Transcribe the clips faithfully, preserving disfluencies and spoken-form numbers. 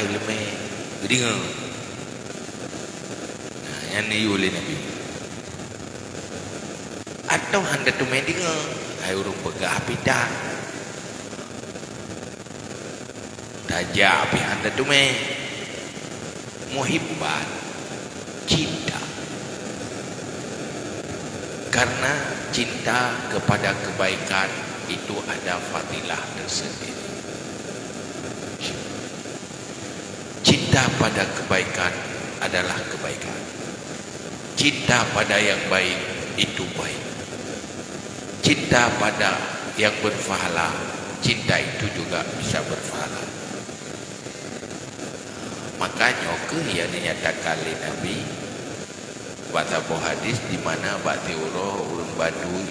ileumèe, geudeungoe. Nah, nyan neuyue lé Nabi. Atau hana teumè deungoe, hai ureueng peugah pih that. Tajak pih hana teumè. Muhibban, cinta. Karena cinta kepada kebaikan itu ada fadilah tersendiri. Cinta pada kebaikan adalah kebaikan. Cinta pada yang baik itu baik. Cinta pada yang berpahala, cinta itu juga bisa berpahala. Maka nyoe kheueh nyang dinyatakan lé Nabi bak saboh hadis, di mana bak siuroe ureueng Badui,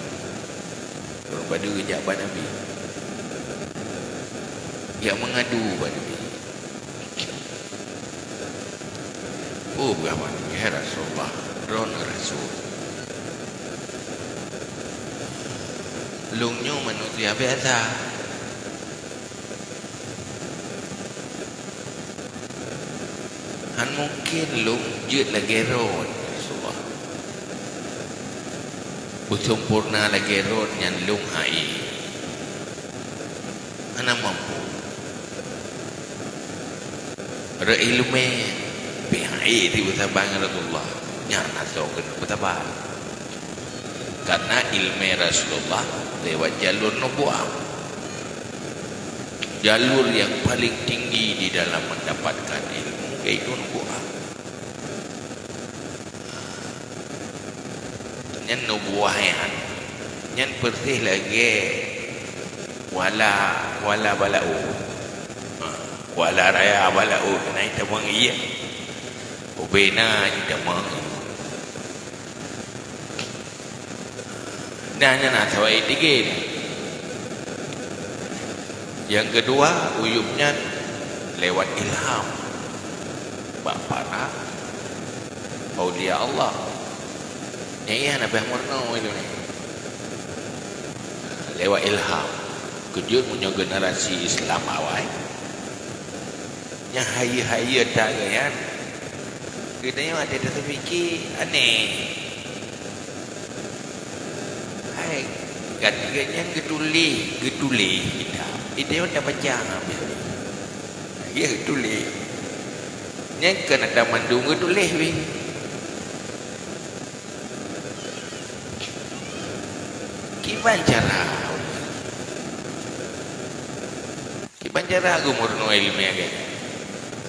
ureueng Badui geujak bak Nabi, geujak meungadu bak Nabi. Oh, peugah bak Nabi, "Hai Rasulullah, droeneuh Rasul. Lôn nyoe manusia biasa. Hana mungken lôn jeuet lagèe droeneuh, ya Rasulullah. Beuseumpurna lagèe droeneuh nyan lôn han ék. Hana mampu. Rot ileumèe pih han ék teusaban ngon Rasulullah. Nyan asoe keuneuk beusaba." Karena ileumèe Rasulullah lewat jalur nubuah. Jalur yang paling tinggi di dalam mendapatkan ilmu yaitu nubuah. Nyan nubuah nyan, nyan persis lagèe kuala, kuala bak laôt. Ha, kuala raya bak laôt, na itamong ié. Ubé na itamong. Nah, nyan na saboh tiga. Nyang keudua, uyueb nyan lewat ilham bak para aulia Allah. Nyan iya na bah meurunoe ilèe. Lewat ilham. Keujeuet meunyoe generasi Islam awai, nyang hayeue-hayeue that geuh nyan, geutanyoe até tateupike aneh. Hai, gata nyan geutuléh, geutuléh kitab. Geutanyoe tabaca habéh. Ya, geutuléh. Nyan kon ata mandum geutuléh wéh. Kiban cara? Kiban cara geumeurunoe ileumèe lagèe nyan?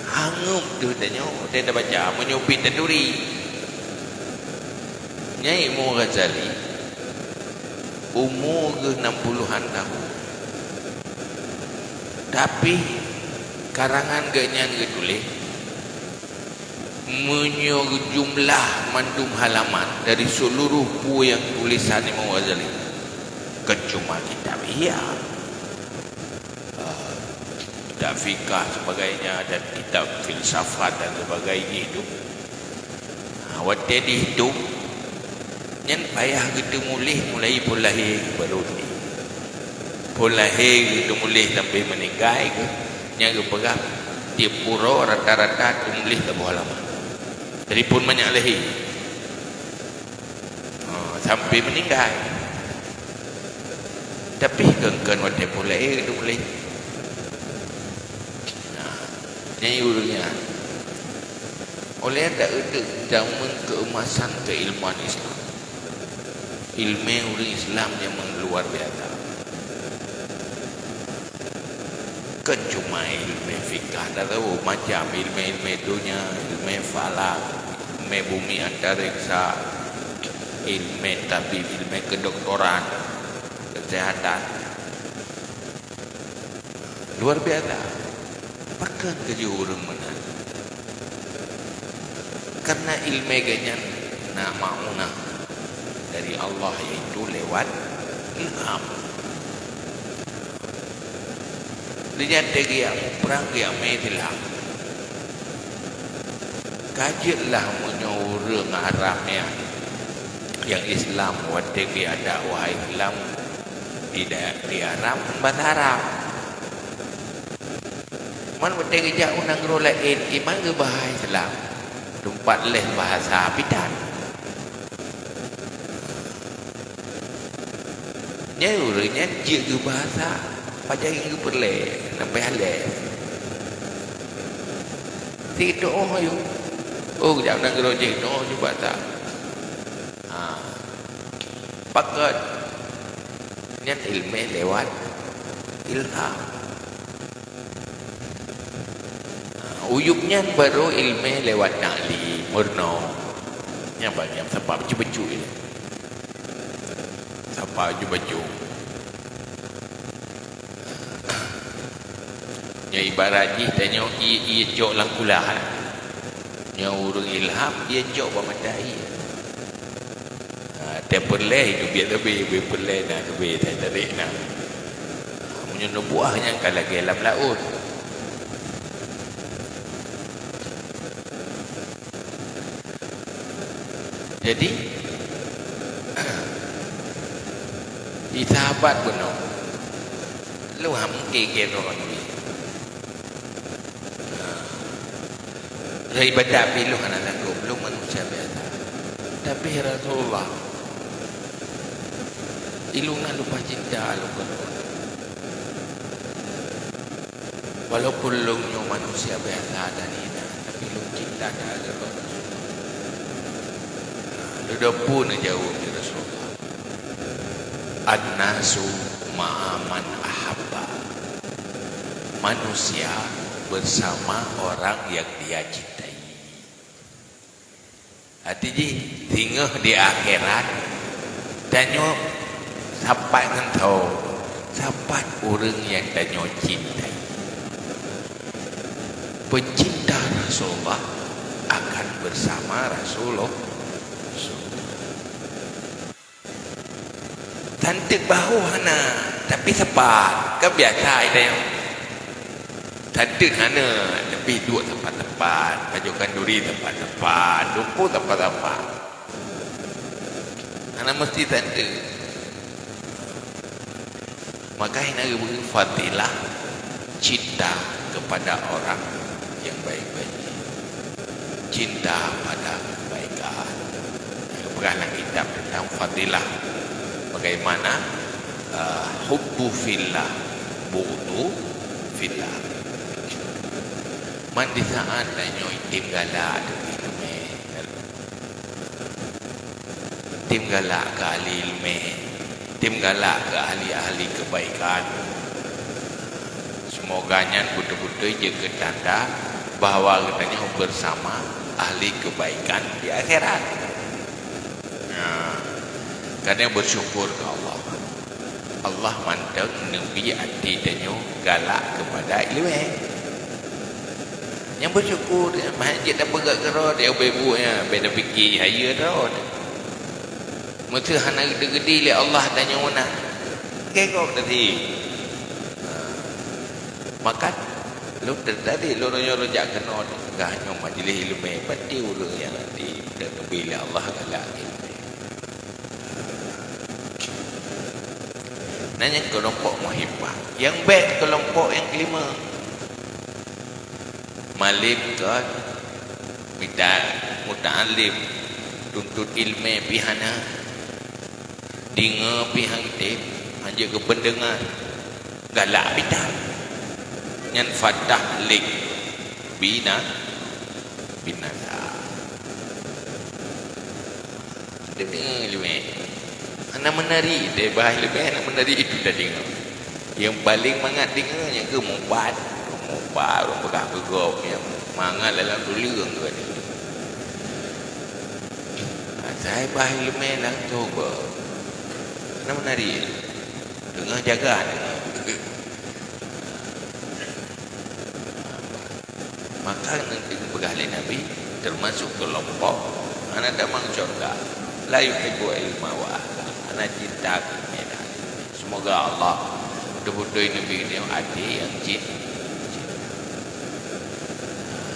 Hanggeup teuh tanyoe, watèe tabaca, meunyoe pih taturi. Nyan Imam Ghazali, umu geuh nam puluhan tahun. Tapi, karangan geuh nyan geutuléh, meunyoe jumlah mandum halaman dari seluruh buku nyang tulésan Imam Ghazali, kon cuma kitab Ihya, ah, kitab fikah sebagainya, dan kitab filsafat dan sebagainya itu, ha, watèe dihitung, nyan payah geuteumuléh mulai phon lahé baru tuléh. Phon lahé geuteumuléh sampai meuninggai geuh, nyan geupeugah tiep uroe rata-rata teumuléh saboh halaman. Dari phon manyak lahé, ha, sampai meuninggai. Tapi kon-kon watèe phon lahé geuteumuléh. Nah, nyan ureueng nyan. Oleh dak eudeuk jameun keuemasan keuilmuan Islam. Ileumèe ureueng Islam nyang luar biasa. Kon cuma ileumèe fikah, dak tahu macam ileumèe-ileumèe donya, ileumèe falak, ileumèe bumi antariksa, ileumèe tabib, ileumèe kedokteran, kesehatan. Luar biasa. Pakon keujeuet ureueng meunan? Karena ileumèe geuh nyan na maunah dari Allah, yaitu lewat ilham. Lé nyan watèe geujak muprang, geujak mé silang. Ka jeuet lah meunyoe ureueng Arab nyan nyang Islam, watèe geuadak wahai Islam di da-, di Arab, basa Arab. Man watèe geujak u nanggroe laén, iman geubahasa Islam. Teumpat lheueh bahasa pih tan. Nyan ureueng nyan jeuet geubahasa, pajan geupeureulèe, sampai halèe. Sitoe ayue. Oh, geujak u nanggroe jih, toh jeuet bahasa. Ha. Pakon? Nyan ileumèe lewat ilham. Ha, u yup nyan barô ileumèe lewat taklim, meurunoe. Nyan ban nyan sapa bacut-bacut ilèe. Sapa bacut-bacut. Nyoe ibarat jih tanyoe ié, ié cok lam kulah. Nyoe ureueng ilham, ié cok bak mata ié. Ha, teupeureulee itu biet leubeh, leubeh peureulee na, leubeh tarék na. Meunyoe neubuah nyan ka lagèe lam laôt. Jadi, di sahabat bunoe, lôn hana mungken lôn nyoe. Lôn ibadat pih lôn hana sanggob, lôn manusia biasa. Tapi Rasulullah, ilôn na lumpah cinta lôn keu lôn. Walaupun lôn nyoe manusia biasa dan hina, tapi lôn cinta that keu Rasulullah. Lôn dum peue neujaweueb lé Rasulullah. An-nasu ma'a man ahabba. Manusia bersama orang yang dia cintai. Arti jih, singoh di akhirat, tanyoe sapat ngon soe, sapat ureueng nyang tanyoe cintai. Peucinta Rasulullah akan bersama Rasulullah. Tan teuk bahô hana, tapi sapat. Kan biasa ita nyoe. Tan teuk hana, tapi duek sapat-sapat, pajoh khanduri sapat-sapat, dumpok sapat-sapat. Hana meusti tan teuk. Maka hina geubri fadilah cinta kepada orang yang baik-baik. Cinta pada kebaikan. Geupeugah lam kitab tentang fadilah. Bagaimana, eh, hubbu fillah, bughdu fillah. Man di saat tanyoe tem galak teuh ileumèe. Tem galak keu ahli ileumèe, tem galak keu ahli-ahli keubaikan. Seumoga nyan beutôi-beutôi jeuet keu tanda bahwa geutanyoe beusama ahli keubaikan di akhirat. Nah, geutanyoe beusyukur keu Allah. Allah mantong neubri até tanyoe galak keupada ileumèe. Nyang beusyukur, meuhan jeuet tapeugah keudroe, dia ubé buet nyan, bèk tapike hayeue droe. Meuseu hana geudeungoe lé Allah tanyoe meunan. Lagèe gob tadi. Maka, lôn tadi, lôn nyoe lôn jak keunoe, peugah nyoe majlis ileumèe, pasti ureueng nyang di, dan neubri lé Allah galak ileumèe. Na nyang keulompok muhibbah. Nyang bèk keulompok nyang keulima. Malém kon, mita-, muta'allim, tuntut ileumèe pih hana, deungö pih han tem, hanjeuet keu peundeunga, galak pih tan. Nyan fatahlik bina-, binasa. Deungoe ileumèe. Hana meunari, deh, bah ileumèe hana meunari, itu tadeungoe. Nyang paleng mangat deungoe nyan keuh mupat. Mupat, ureueng peugah keu gob nyan mangat lam tuleueng keuh. Asai bah ileumèe langsông beuh. Hana meunari. Teungoh jaga deungoe. Maka ngon geupeugah lé Nabi, teumasuk keulompok hana tamong syurga, la yuhibbu ilma wa ahla, hana cinta keu ilmu dan ahli. Seumoga Allah beutôi-beutôi neubri geutanyoe até nyang cit.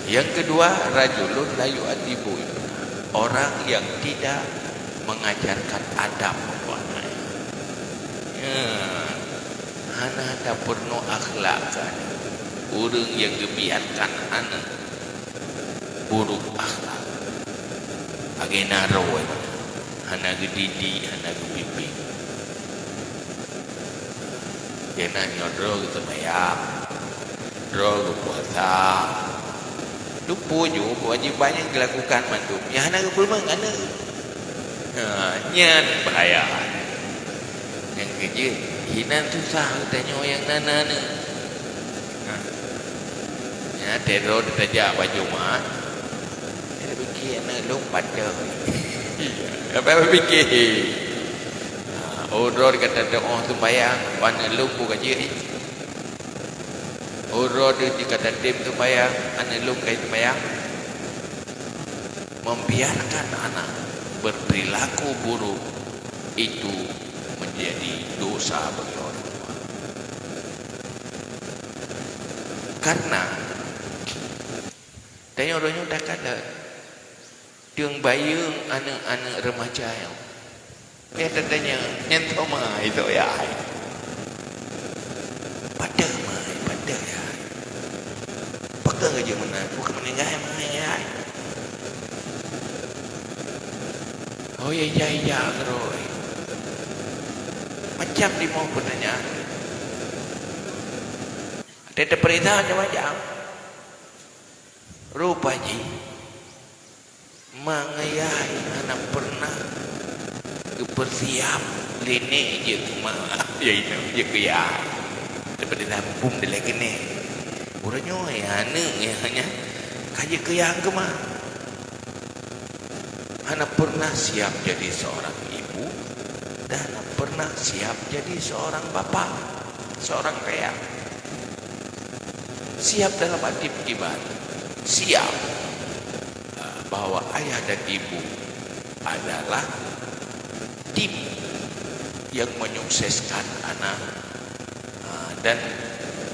Nyang keudua, rajulun la yu'addibu ibnah, orang yang tidak mengajarkan adab untuk anaknya. Ya, hana tapeurunoe akhlak keu aneuk. Ureuëng nyang geubiarkan aneuk buruk akhlak, lagée naro, hana geudidik, hana geupimpin. Keunan nyoe droe geuseumayang, droe geupuasa. Lupo ju keuwajéban nyang geulakukan mandum, nyang hana geupeurumeung aneuk. Ha, nyan bahaya. Nyang keujeuet, hinan susah geutanyoe nyang na aneuk. Ha. Nyan, teuh droe tajak bak Jumat, Tapike aneuk lôn patéh. Apa tapike? Ha, oh, droe ka tateu'oh sumbayang, aneuk lôn peue ka jeuet. Oh, droe ka tatem sumbayang, aneuk lôn ka sumbayang. Membiarkan anak berperilaku buruk itu menjadi dosa bagi orang tua. Karena tanyoe-tanyoe takalon, teungoh bayeue aneuk-aneuk remaja nyoe. Nyan tatanyong, "Nyan toh ma, ito ya ai? Patéh ma, patéh ya ai? Pakon ka jeuet meunan? Bukon meuninggai ma ya ai?" Oh, ya, ya, ya, keudroe. Macam limoh peutanyaan. Watée tapeuriksa macam-macam. Rupa jih, ma ngon yah hana pernah geupeusiab lé nek jeuet keu ma, ya inong jeuet keu yah. Daripada muphom dilèe keunoe. Uroe nyoe ya aneuk ya nyan ka jeuet keu yah keu ma. Hana pernah siap jadi seorang ibu dan hana pernah siap jadi seorang bapak, seorang ayah. Siap dalam arti bagaimana? Siap, ah, bahwa ayah dan ibu adalah tim yang menyukseskan anak, ah, dan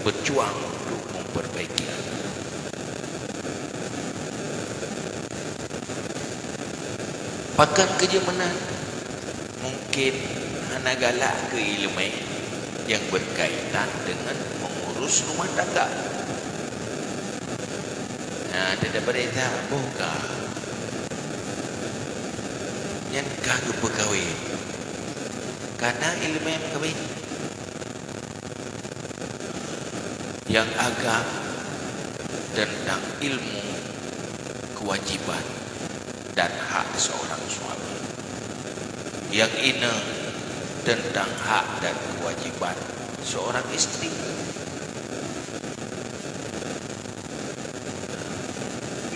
berjuang untuk memperbaiki anak. Pakon keu jeuet meunan? Mungkin hana galak keu iéleumé nyang berkaitan dengan mengurus rumah tangga. Nah, teudeubreuk that boh ka. Nyan ka geupeukawen. Ka na iéleumé meukawen. Nyang agam teuntang ilmu kewajiban dan hak seorang suami. Nyang inong teuntang hak dan kewajiban seorang istri.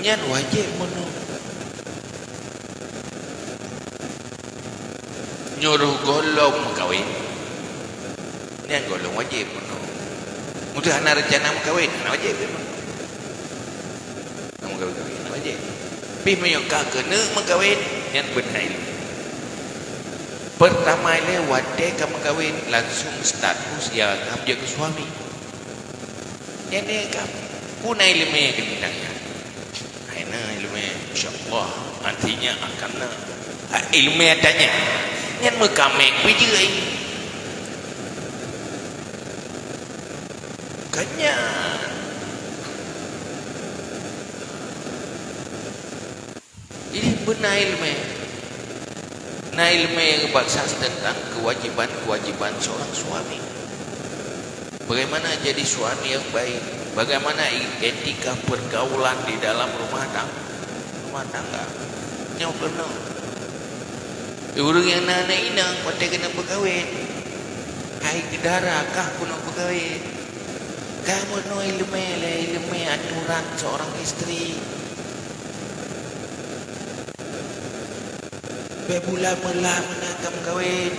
Nyan wajéb meunoe. Nyuruh gohlom meukawen, nyan gohlom wajéb meunoe. Meunyoe hana reuncana meukawen, hana wajéb meunoe. Hana meukawen, hana wajéb. Pih meunyoe ka keuneuk meukawen, nyan beuna iéleumé. Peurtama ilée watée ka meukawen, langsung status ya agam jeuet keu suami. Nyan ka peue na iéleumé keuneuk tanya. Hai na iéleumé, insya Allah, nantinya akan na. Ha, iéleumé tanya. Nyan meukaméng pih jeuet. Ka nyan. Jadi, beuna iéleumé. Na iéleumé nyang geubahas teuntang kewajiban-kewajiban seorang suami. Bagaimana jadi suami yang baik? Bagaimana etika pergaulan di dalam rumah tang-, rumah tangga? Nyoe keunoe. Ureuëng nyang na aneuk inong watée keuneuk meukawen, hai dara kah keuneuk meukawen. Ka meunoe iéleumé lé, iéleumé aturan seorang istri. Bèk bulat meulat meunan ka meukawen.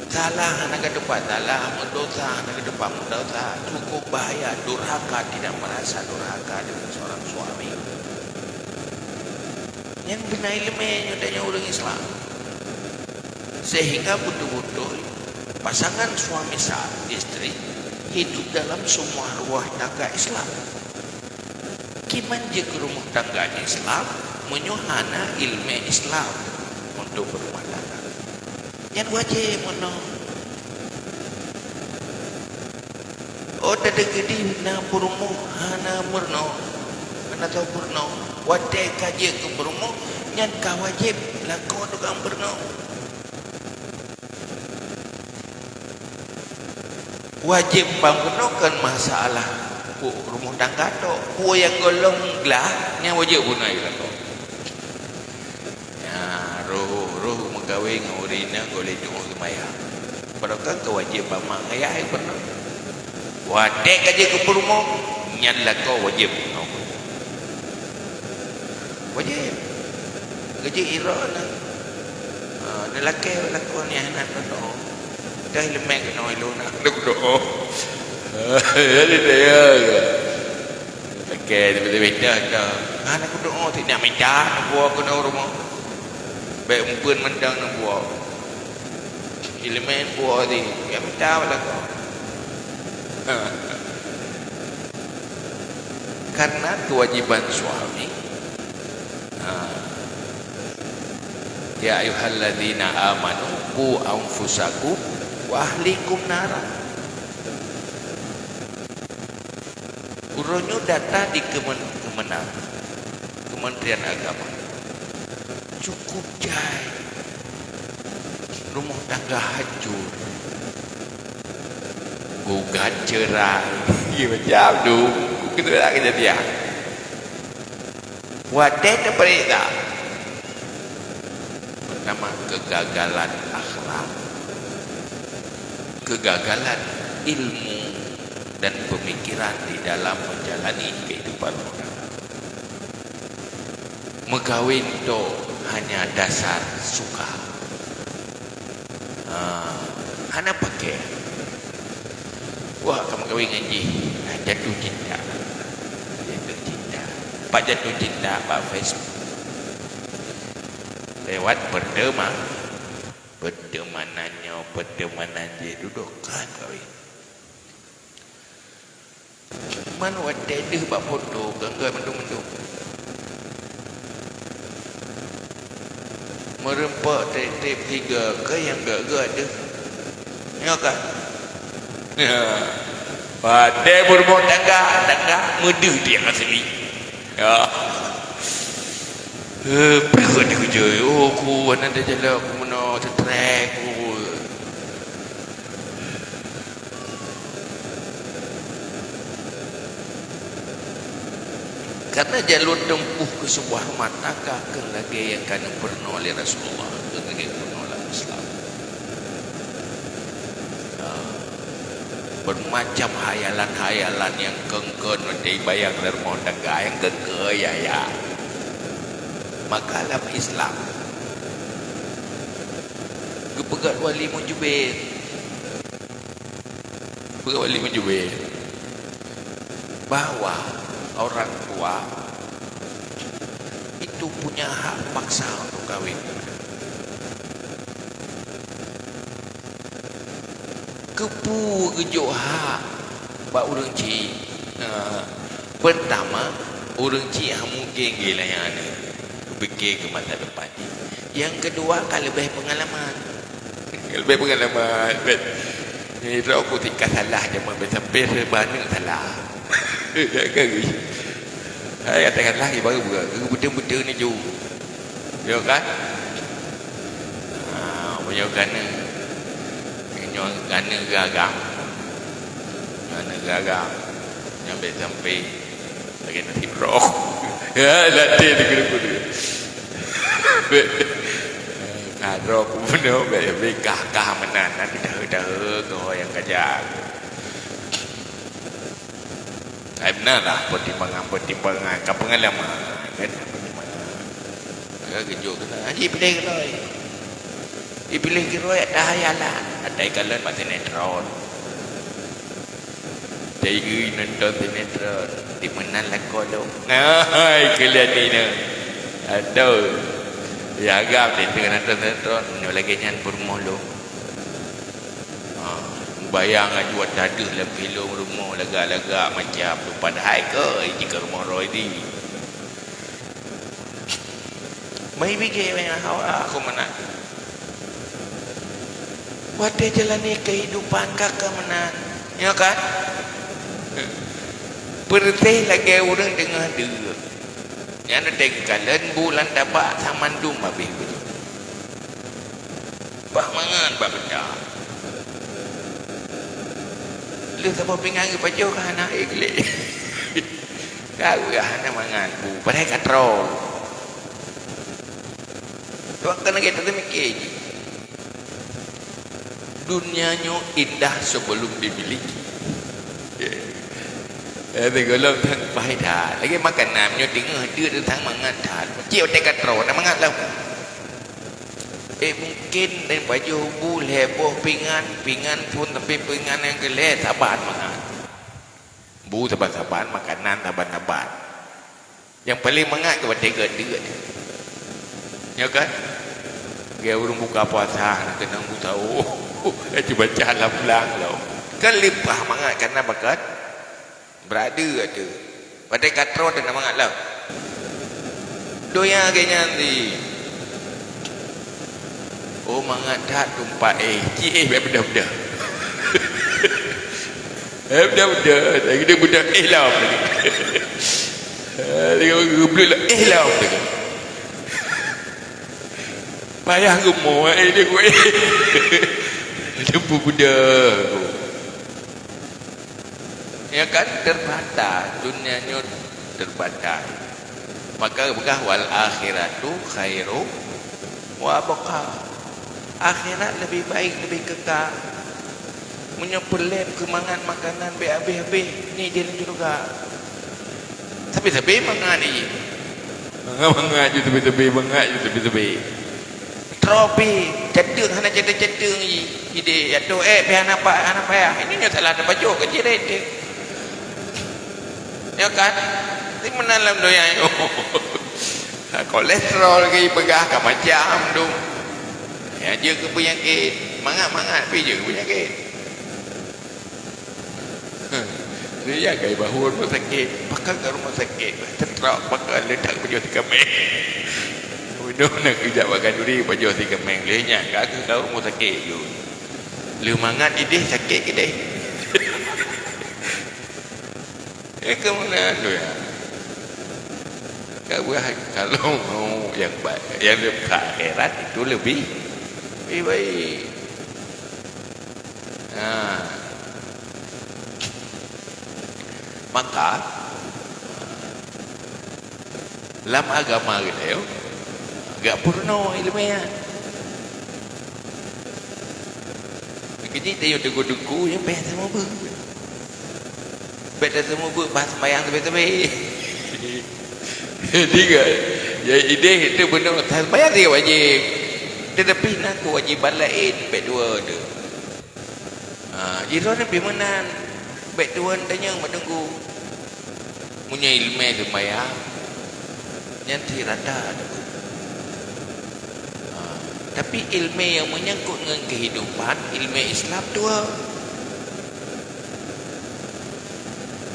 Salah hana ka teupeu salah, meudosa hana ka teupeu meudosa. Cukup bahaya, durhaka, tidak merasa durhaka dengan seorang suami. Nyan beuna iéleumé nyoe tanyoe ureuëng Islam. Sehingga beutôi-beutôi pasangan suami sa-, istri hidup dalam sebuah rumah tangga Islam. Kiban jeuet keu rumoh tangga Islam meunyoe hana iéleumé Islam untuk beurumah tangga? Nyan wajéb meunoe. Oh, teudeuk keudeh na peurumoh hana meurunoe, hana tao peurunoe. Watée ka jeuet keu peurumoh, nyan ka wajéb lakoe tukang peurunoe. Wajéb ban peurunoe kon masalah pu-, rumoh tangga tok. Peue nyang gohlom glah, nyan wajéb peurunoe lakoe. Nyan, roh-roh meukawen ngon ureueng inong gohlom tu'oh seumayang. Padahai kan keu wajéb bak mak ngon yah peurunoe. Watée ka jeuet keu peurumoh, nyan lakoe wajéb peurunoe. Wajéb. Geujeuet iroe na. Ha, na lakée lakoe nyan hana peurunoe. Dah leumeh keunoe ilôn na. Aduh, keunoe. Jadi dia. Oke, tiba-tiba dah, dah. Hana kudoa, ti nak minta, nak buat keunoe rumoh. Baik mungkin mantong nak buat. Ileumèe buat ti, ya minta bak lakoe. Karena kewajiban suami. Ha. Ya ayyuhalladzina amanu qu anfusakum wa ahlikum nara. Uroe nyoe data di Kemen-, Kemenag, Kementerian Agama. Cukup jai. Rumoh tangga hancur. Gugat cerai. Macam tu. Kita nak kejadian. Watèe teupeuriksa, pertama, kegagalan akhlak, kegagalan ilmu dan pemikiran di dalam menjalani kehidupan rumah tangga. Meukawen tu hanya dasar suka. Ah, hana pakai. Wah, ka meukawen ngon jih. Ah, jatuh cinta. Jatuh cinta. Pat jatuh cinta? Bak Facebook. Lewat pertema-, pertemanan nyoe, pertemanan jih, dudoe ka kawen. Man watèe deuh bak foto, ganggai mandum-mandum. Meureumpok trép-trép tiga, ka nyang gak-gak deuh. Nyoe ka? Ya. Watèe beurumoh tangga, tangga meudeuh di asli. Ya. Eh, peue deuh jai. Oh, ku, hana teujalak, ku meunoe, teutrek, ku. Karena jalur tempuh keu sebuah rumah tangga keu lagèe nyang ka neupeurunoe lé Rasulullah, keu lagèe neupeurunoe lam Islam. Ah, bermacam hayalan-hayalan nyang keungkeuen watèe jibayang lam rumoh tangga, nyang keungkeuen, ya, ya. Maka lam Islam, geupeugah wali mujubir. Peue wali mujubir? Bahwa orang tua itu punya hak paksa untuk kawin. Keupeue geujok hak bak ureueng chik? Nah, pertama, ureueng chik hana mungken geulayang aneuk, geupiké keu masa depan. Nyang keudua, ka leubeh peungalaman. Leubeh peungalaman, bet. Nyoe droe ku tingkat salah, jameun bet sampai reubah aneuk salah. Hai, katakanlah, ibarat beutôi-beutôi ni ju. Ya kan? Ha, meunyoe gana. Nyoe gana gagam. Gana gagam. Nyoe bet sampai. Lagèe nasib roh. Ya, latih di guru-guru. Ka droe ku bunoe, bèk, bèk gah-gah meunan, na ditahe-tahe keu nyang ka jak. Ai, meunan lah pertimbangan-pertimbangan, ka peungalaman, kan, pertimbangan. Maka geujok keunan, jipiléh keudroe. Jipiléh keudroe ata hayalan, ata ikalon bak sinetron. Teuiui nonton sinetron, di meunan lakoe lôn. Hai, keulian nyoe. Aduh. Ya, agam di teuka nonton sinetron, nyoe lagèe nyan peurumoh lôn. Ha, mubayang aju ata deuh lam filem rumoh lagak-lagak macam tu, padahai keu jih ka rumoh roh di. Mai bigé meunan hawa aku meunan. Watèe jalani kehidupan ka keu meunan, ya kan? Peureuteh lagèe ureueng teungoh deuk. Nyan teuh kalon bulan tabak samandum habéh. Bah mangat bak benda. Lheueh saboh pingan geupajoh ka hana ék lé. Ka hana mangat bu, padahai ka troe. Waktu lagèe tu miké jih. Dunia nyoe indah sebelum dimiliki. Eh, teugohlom sang paih that. Lagèe makanan nyoe teungoh deuk sang mangat that. Cit watèe ka troe, na mangat lom. Eh, mungkin dan pajoh bu lhèe boh pingan, pingan phôn sampai pingan nyang keu lhèe saban mangat. Bu saban-saban, makanan saban-saban. Nyang paleng mangat keu watèe geudeuk. Nyo kan? Lagèe ureueng buka puasa, na keunong bu sahô. Cuba cah lam blang lom. Kan leupah mangat kana bakat brat deuk tu. Watèe ka troe teuh na mangat lom. Donya lagèe nyan di. Oh, mangat that tumpak éh. Ci éh bèk beudôh-beudôh. Eh, beudôh-beudôh. Lagi dia beudôh éh lom. Eh, dia geubleuk lom éh lom. Payah geumo, eh, dia kueh. Dia beudôh. Ya kan, terbatas, dunia nyoe terbatas. Maka peugah, "Wal akhiratu khairu wa abqa." Akhirat lebih baik, lebih kekal. Meunyoe peureulèe keu mangat makanan bèk habéh-habéh, ni di dalam syeuruga. Sabe-sabe mangat ni. Mangat-mangat ju sabe-sabe, mangat ju sabe-sabe. Troe pih, cateueng hana cateueng-cateueng jih. Idéh, ya toh, eh, pih hana pa-, hana payah. Ini nyoe salah tabacut ka jiréh teuh. Ya kan? Tapi meunan lam donya nyoe. Kolesterol lagi peugah ka macam tu. Ya, jeuet keu peunyakét. Mangat-mangat pih jeuet keu peunyakét. Dia jagai bahu rumah sakit, pakon ka rumah sakit, teutap pakon le that pajoh sikaméng. Meunyoe na keujak bak khanuri pajoh sikaméng, lheueh nyan ka keu ka rumah sakit ju. Lheueh mangat idéh sakét keudéh. Eh, keu meunan tu ya. Ka buah kalau mau yang ba-, yang lebih akhirat itu lebih, lebih baik. Nah, maka lam agama kita yo, agak purno ilmu ya. Kejih tayo teguh-teguh yang payah sama ber. Bèk taseumubeuet bak seumayang sabe-sabe. Jadi kan, ya idéh itu beuna seumayang dia wajib. Tetapi na keuwajiban laén bèk dua tu. Ha, jih droeneuh pih meunan. Bèk dua tanyong meununggu. Meunyoe ileumèe seumayang, nyan sirata. Ha, tapi ileumèe nyang meunyangkot ngon keuhidupan, ileumèe Islam dua.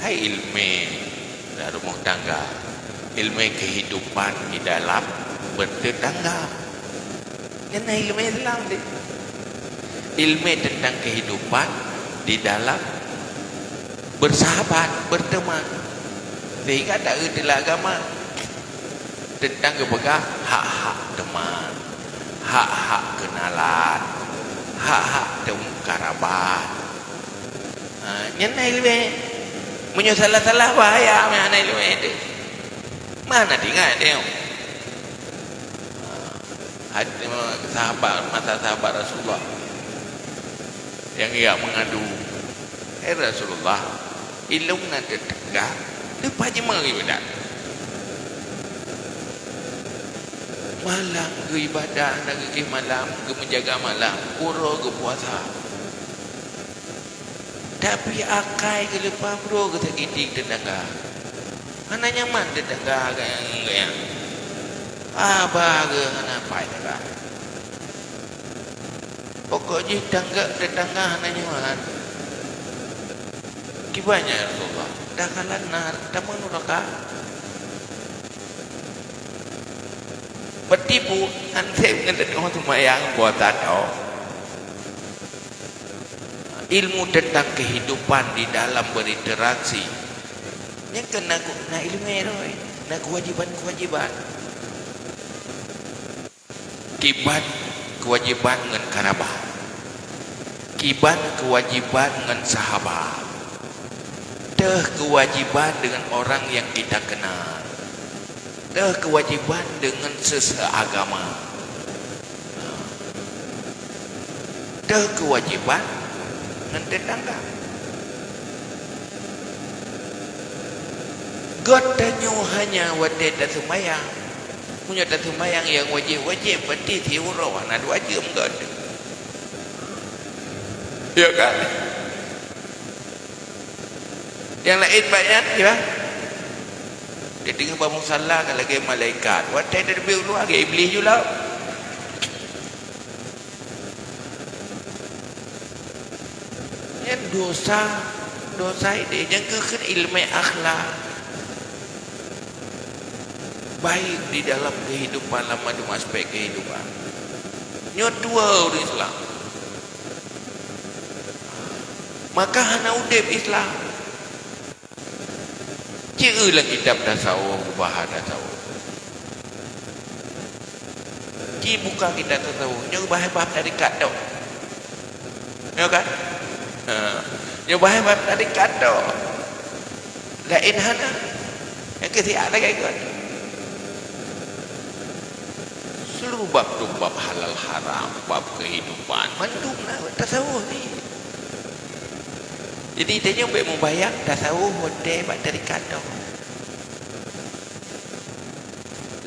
Hai ileumèe dalam rumah tangga, ileumèe kehidupan di dalam bertetangga. Nyan na ileumèe Islam deh. Ileumèe tentang kehidupan di dalam bersahabat, berteman. Sehingga tak reti lah agama. Teuntang geupeugah hak-hak teuma, hak-hak keunalan, hak-hak teumukarabat. Ha, nyan na ileumèe. Meunyoe salah-salah, bahaya meuhana ileumèe teuh. Mana teuingat teuh. Ha, sahabat, masa sahabat Rasulullah nyang geujak meungadu, "Hai Rasulullah, ilôn na teuteugah, leupah jeuet meuibadat." Malam geuibadat, hana geugeh malam, geumeujaga malam, uroe geupuasa. Tapi akai geuleupah brôk geusakiti teutangga. Hana nyaman teutangga geuh. Haba geuh hana pai tangga. Pokok jih tangga, teutangga hana nyaman. Kiban nyan ya Rasulullah, dakhalan nar, tamong nuraka. Beutipu, han sép ngon teungoh seumayang puasa tho. Ilmu tentang kehidupan di dalam berinteraksi. Nyan kan na, na ileumèe roh, na keuwajéban-keuwajéban. Kiban keuwajéban ngon karabat. Kiban keuwajéban ngon sahabat. Teuh keuwajéban deungon orang nyang kita kenal. Teuh keuwajéban deungon seuseagama. Teuh keuwajéban ngon teutangga. Göt tanyoe hanya watèe taseumayang. Meunyoe taseumayang nyang wajéb-wajéb, berarti siuroe hana dua jeuem göt. Ya kan? Nyang laén banyak, ya. Dia tengah bak musalla ka lagèe malaikat. Watèe dia leubeh u luwa, lagèe Iblih ju lom. Nyan dosa, dosa idéh. Nyang keu kheun ileumèe akhlak. Baik di dalam kehidupan, lam mandum aspek kehidupan. Nyoe dua ureueng Islam. Maka hana udép Islam. Ci eu lam kitab tasawuf, bahas tasawuf. Ci buka kitab tasawuf, nyoe bahas bab tarekat tok. Nyoe kan? Ha. Nyoe bahas bab tarekat tok. Laén hana. Nyang keu siat lagèe kon. Seluruh bab tu, bab halal haram, bab kehidupan, mandum na tasawuf ni. Jadi, tanyoe bèk mubayang tasawuf watèe bak tarekat tok.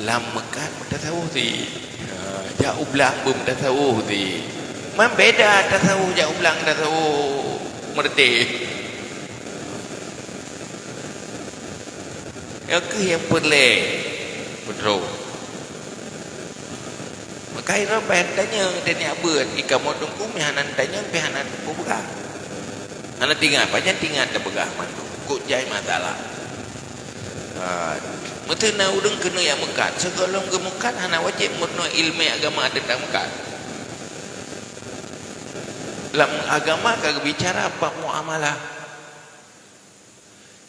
Lam meukat meutasawuf si. Ha, jak u blang beumetasawuf si. Man beda tasawuf jak u blang tasawuf meureutéh. Nyoe kheueh nyang peureulèe. Beutôi. Maka inoe payah tanyong, tanyong beuet, i kamoe teungku meuhana tanyong, pih hana teupeugah. Hana tingat, pajan tingat teupeugah mandum. Kok jai masalah. Ha, meuteuna ureueng keuneuk jak meukat. Sigohlom geumeukat hana wajéb meurunoe ileumèe agama teuntang meukat. Lam agama ka geubicara bab muamalah.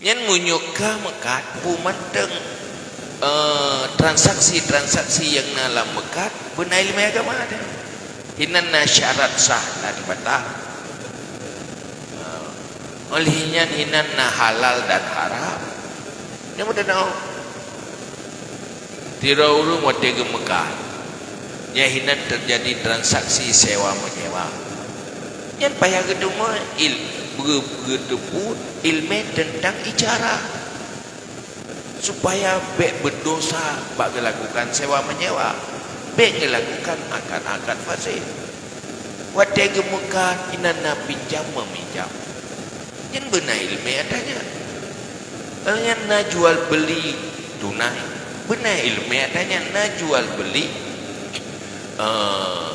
Nyan meunyoe ka meukat, peue mantong, eh, transaksi-transaksi nyang na lam meukat, beuna ileumèe agama teuh. Hinan na syarat sah dan batal. Eh, óh lheueh nyan hinan na halal dan haram. Nyan meuteunong. Sidroe ureueng watèe geumeukat, nyan hinan teujadi transaksi sewa menyewa. Nyan payah geuteumé il-, geu-, geuteupeue ileumèe teuntang ijarah, supaya bèk beudosa bak geulakukan sewa menyewa, bèk geulakukan akad-akad fasid. Watèe geumeukat, inan na pinjam meuminjam. Nyan beuna ileumèe atra nyan. Nyan na jual beuli tunai. Beuna ileumèe atra nyan na jual beuli, eh,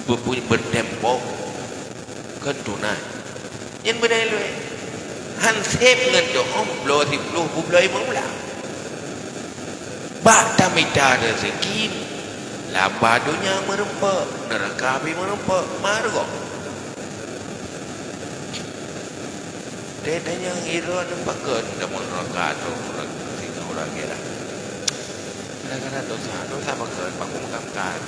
beupu-, beutempo kon tunai. Nyan beuna ileumèe. Han sép ngon doa bloe siploh, bloe limong blah. Bak tamita rezeki, laba donya meurumpok, neuraka pih meurumpok, meurugoe. Deh tanyong iron pakon tamong neuraka atau singoh ureueng akhirat. Gara-gara dosa, dosa pakon, pakon meukamkat.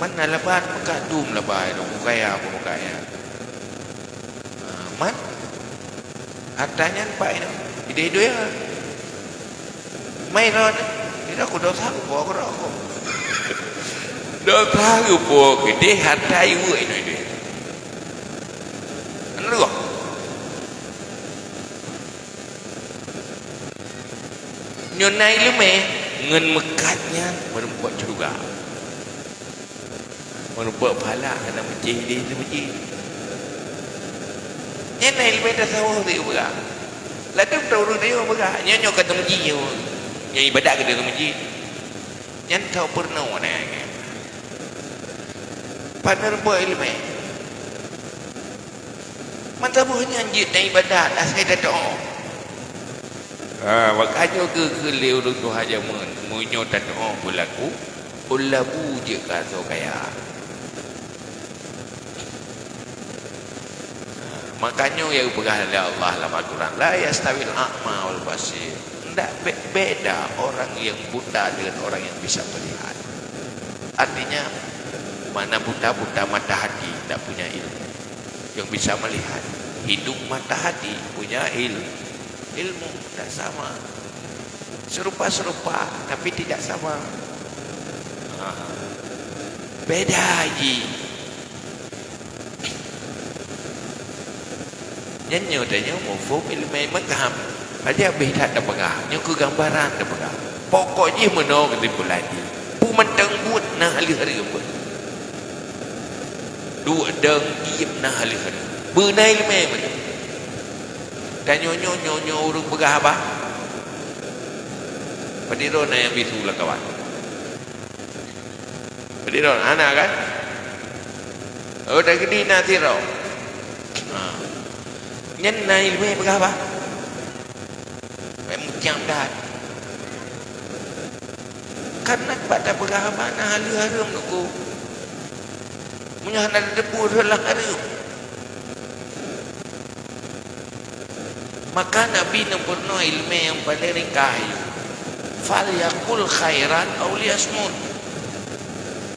Man na laba meukat dum laba, kaya apa kaya. Ha, man? Atra nyan bak inong, ideh-ideh ya. Mai ron, ideh ku dosa ku po ku rokok. Dosa ku po gede, atra iwek inong ideh. Anu. Nyoe na ileumèe ngon meukat nyan meureumpok syeuruga. Meureumpok pahala hana meucéh idéh teuh meucéh. Nyan na ileumèe tasawuf teuh peugah. Ladôm ta ureueng teuh peugah, nyoe nyoe ka teumeuji nyoe. Nyoe ibadat ka teumeuji. Nyan tho peurunoe na nyan. Pat meureumpok ileumèe. Mata boh nyan jeuet na ibadat, asai tatoe. Ha, maka nyoe geukheun lé ureueng tuha jameun, meunyoe tatoe beulaku, ôn labu jeuet keu asoe kaya. Makanya yang peugah oleh Allah dalam Al-Quran, "La yastawil a'ma wal basir." Ndak be-, beda orang yang buta dengan orang yang bisa melihat. Artinya, mana buta, buta mata hati, tidak punya ilmu. Yang bisa melihat, hidung, mata, hati, punya il-, ilmu, tidak sama. Serupa-serupa, tapi tidak sama. Ha. Beda ji. Nyan nyoe tanyoe muphom ilmu madhab. Aja beh that tapeugah, nyoe keu gambaran tapeugah. Pokok jih meunoe keusimpulan jih. Peue mantong buet na haleuh hareuem. Duek dong, ieb na haleuh hareuem. Beuna ilmu meunoe. Tanyoe nyoe, nyoe, nyoe ureueng peugah haba. Padum droe na nyang bisu lam kawan. Padum droe, hana kan? Oh, dak geude na sidroe. Ha. Nyan na ilmu peugah haba. Bèk mucam that. Karena bak tapeugah haba na haleuh hareuem nunggu. Meunyoe hana tateupeue reulah hareuem. Maka Nabi neupeurunoe ileumèe nyang paleng ringkas, "Falyaqul khairan aw liyasmut."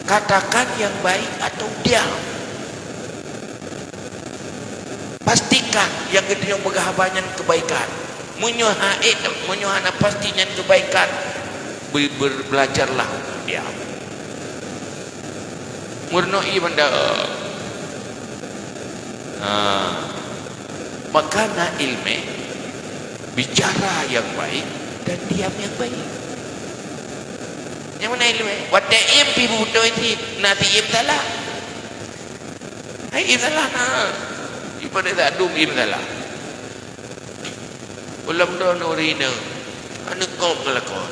Katakan yang baik atau diam. Pastikan nyang geutanyoe peugah haba nyan keubaikan. Meunyoe hana, meunyoe hana pasti nyan keubaikan, be-, ber-, belajarlah diam. Meurunoe banda. Ha. Maka na ileumèe, bicara yang baik dan diam yang baik. Nyang meunan ileumèe, watèe iem pih beutôi cit, na ieb salah. Hai iem salah na. Ibarat tak dum iem salah. Ulôn droeneuh rineu, aneuk gob ngon lakoe.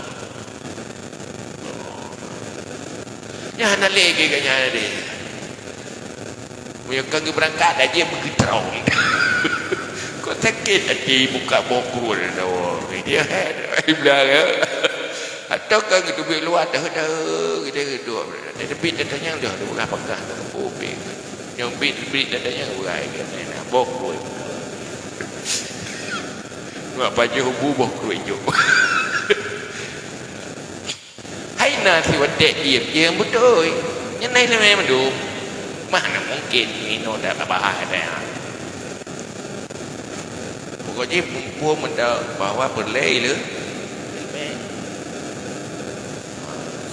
Nyan hana lé geuh nyan deh. Meunyoe ka geubeurangkat, dah jeuet beugeutrong. Kok sakét até muka boh krueng nyoe. Dia hai bilang ya. Atau ka geuteubiet luwa deuh-deuh, geuteubiet dua. Tapi tatanyong dah, dah ulah peugah, dah keupeue. Nyang biet-biet tatanyong ugai, boh krueng. Mak pajoh bu boh krueng jok. Hai na siwatèe diem, diem beutôi. Nyan na ileumèe mandum. Mana mungkin inoe dak tabahas dak. Pokok jih muphom mantong bahwa peureulèe ileu-, ileumèe.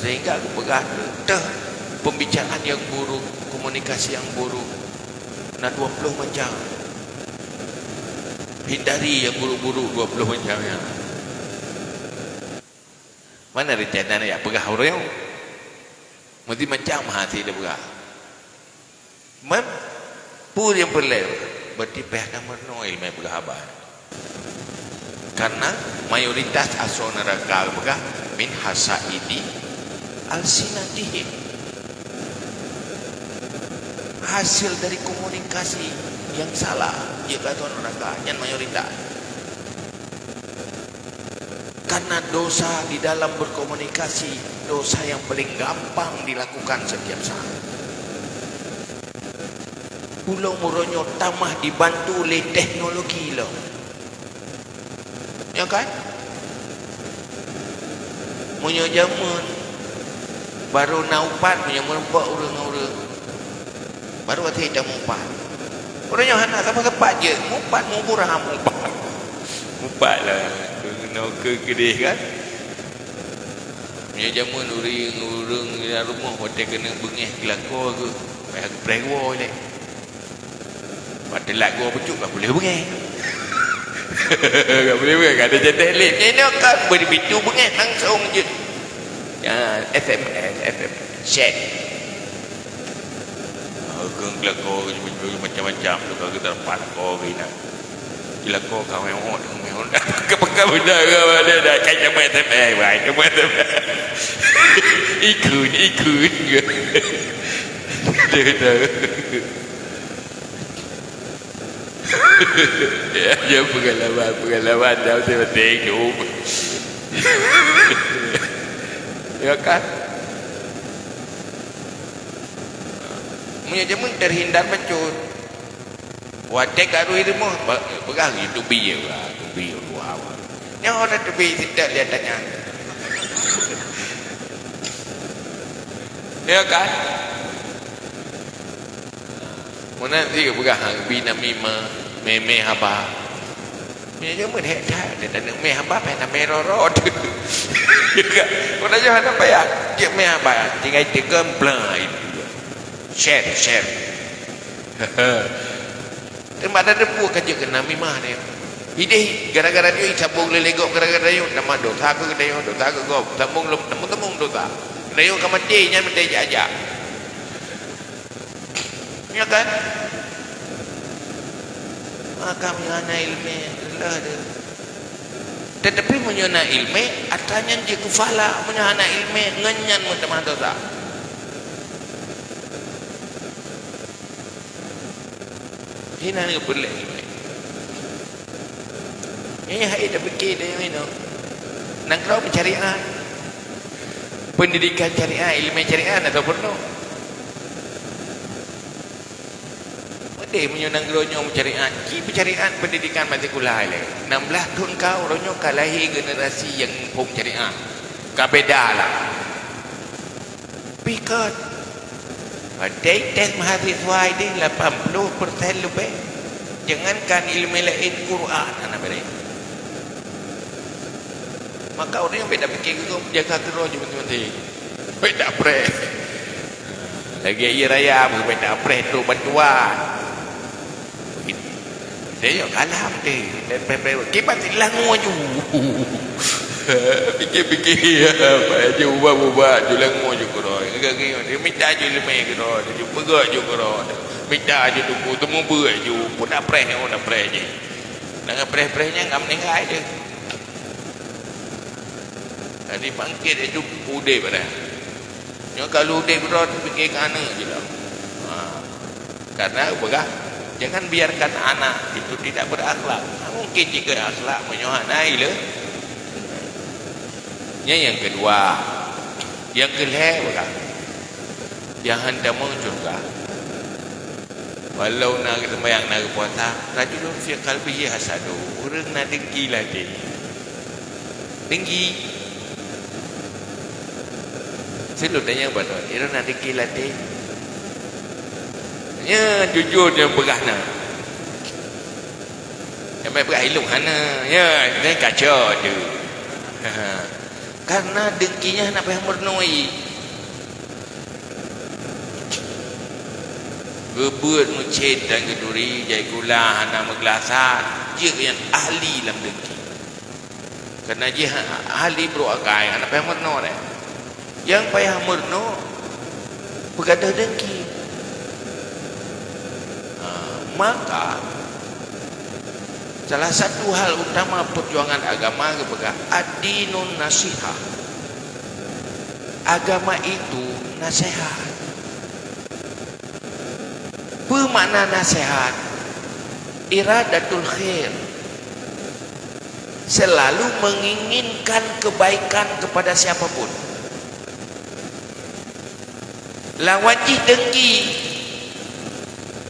Sehingga geupeugah teuh pembicaraan yang buruk, komunikasi yang buruk na dua puluh macam. Hindari yang buruk-buruk dua puluh macam nyan. Mana rencana jak peugah ureueng? Meusti macam hase tapeugah. Man, peue nyang peureulèe? Berarti pih hana meurunoe ileumèe peugah haba. Karena mayoritas asoe neuraka geupeugah, "Min hasaidi alsinatihim." Hasil dari komunikasi yang salah, jeuet keu asoe neuraka, nyan mayoritas. Karena dosa di dalam berkomunikasi, dosa yang paling gampang dilakukan setiap saat. Ulôn uroe nyoe tamah dibantu lé teknologi lom. Ya kan? Meunyoe jameun barô na upat, meunyoe meurumpok ureueng ngon ureueng. Baru watèe tameuupat. Ureueng nyoe hana sapat-sapat jeuet, meuupat, meuburam, meuupat. Meuupat lah, keunoe keu keudeh kan. Meunyoe jameun ureueng, ureueng lam rumoh watèe keuneuk beungèh keu lakoe geuh, payah geupreh woe lé. Watèe lat goe pucok ka puléh beungèh. Ka puléh beungèh, ka ada jadeh lé. Nyoe kan beureubitu beungèh langsong jeuet. Ya, S M S, S M S, chat. Ah, keu lakoe macam-macam tu ka geutarpat lakoe geuh inan. Di lakoe ka mewot, mewot. Pakai-pakai benda ke mana dah. Kan jameun S M S, wai, jameun S M S. Ikut, ikut. Dah, dah. Ya, ya, pengalaman, pengalaman dah betul-betul hidup. Ya kan? Meunyoe jameun terhindar bacut. Watèe ka rui rumoh, ba-, peugah geuteubiet, wah, teubiet luwa, wah. Nyoe na teubiet sitek lé tanyan. Ya kan? Meunan cit geupeugah, ha, bi namimah, mé-mé haba. Meunyoe meuhek that, dia taneuk mé haba, payah tamé rot-rot. Ya kan? Meunan nyoe hana payah. Cit mé haba, tinggai teukon plan. Share, share. Teuma ada debu ka jeuet keu namimah nyoe. Ideh gara-gara nyoe isambong lé gob gara-gara nyoe, tamah dosa keu geutanyoe, dosa keu gob, sambong lom, sambong-sambong dosa. Geutanyoe ka maté, nyan maté jak-jak. Ya kan? Maka meunyoe hana ileumèe, lelah deh. Tetapi meunyoe na ileumèe, atra nyan jeuet keu pahala, meunyoe hana ileumèe, ngon nyan meutamah dosa. Hina ni peureulèe ileumèe. Nyan hai tapike deh nyoe. Nanggroe syariat. Pendidikan syariat, ileumèe syariat na peureulèe. Meudeh meunyoe nanggroe nyoe meusyariat, ci peusyariat pendidikan matrikula ilèe. Enam belas thon ka uroe nyoe ka lahé generasi nyang muphom syariat. Ka beda lah. Pih kon. Watèe tes mahasiswa ideh lapan ploh persen leubeh. Jangankan ileumèe laén, Quran hana bèrèh. Maka ureueng bèk tapike keu gob, jaga keudroe jih meuteumé. Bèk tapreh. Lagèe ie raya, bèk tapreh trok bantuan. Saya kalah deh. Kiban langue aju. Pikir-pikir, aju ubah-ubah, aju langue aju keudroe. Dia minta aju lemé keudroe, aju peugah aju keudroe. Minta aju tuku, teumeubeuet aju, pun tapreh, oh, tapreh jih. Nang preh-preh nyan ka meuninggai deh. Jadi bangkit itu udeb dah. Nyoe ka lheueh udeb droe, pike keu aneuk jih lom. Ha. Karena peugah, jangan biarkan anak itu tidak berakhlak. Nah, mungkin jih akhlak meunyoe hana ileu. Nyan nyang keudua. Nyang keulhèe peugah, jangan tamong syeuruga. Walau na geuseumbahyang, na geupuasa, rajulun fi qalbihi hasadun, ureueng na dengki lam até. Dengki. Seuleuh tanyong bak droe, "Droeneuh na dengki lam até?" Nyan jujur nyang peugah na. Nyang peugah ilong hana. Nyan, nyan kacau tu. Karena dengki nyan hana payah meurunoe. Geubeuet meucit dan geuturi, jai gula hana meuglasat, jeuet nyang ahli lam dengki. Karena jih ahli brok akai, hana payah meurunoe deh. Nyang payah meurunoe, peugadôh dengki. Ha, maka, salah satu hal utama perjuangan agama geupeugah, "Ad-dinun nasihah." Agama itu nasihat. Peue makna nasihat? Iradatul khair. Selalu menginginkan kebaikan kepada siapa pun. Lawan jih dengki,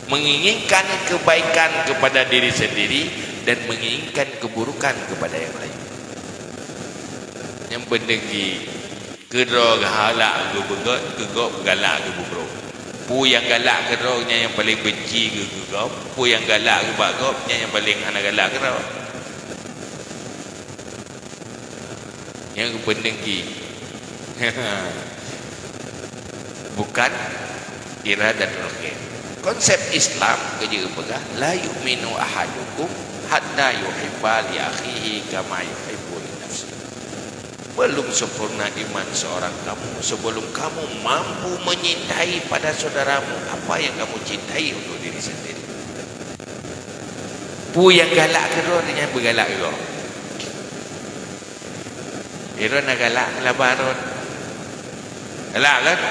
menginginkan kebaikan kepada diri sendiri dan menginginkan keburukan kepada yang lain. Nyang beudengki, keudroe galak geubeugöt, keu gob galak geubeubroe. Peue nyang galak keudroe nyan nyang paleng benci geuh keu gob, peue nyang galak geuh bak gob nyan nyang paleng hana galak keudroe. Nyang geupeudengki. Bukan iradatul khair. Konsep Islam keujeuet peugah, "La yu'minu ahadukum hatta yuhibba li akhihi kama yuhibbu li nafsihi." Belum sempurna iman seorang kamu sebelum kamu mampu menyintai pada saudaramu apa yang kamu cintai untuk diri sendiri. Peue nyang galak keudroe, nyan beugalak keudroe. Droeneuh na galak keu laba rot. Galak kan?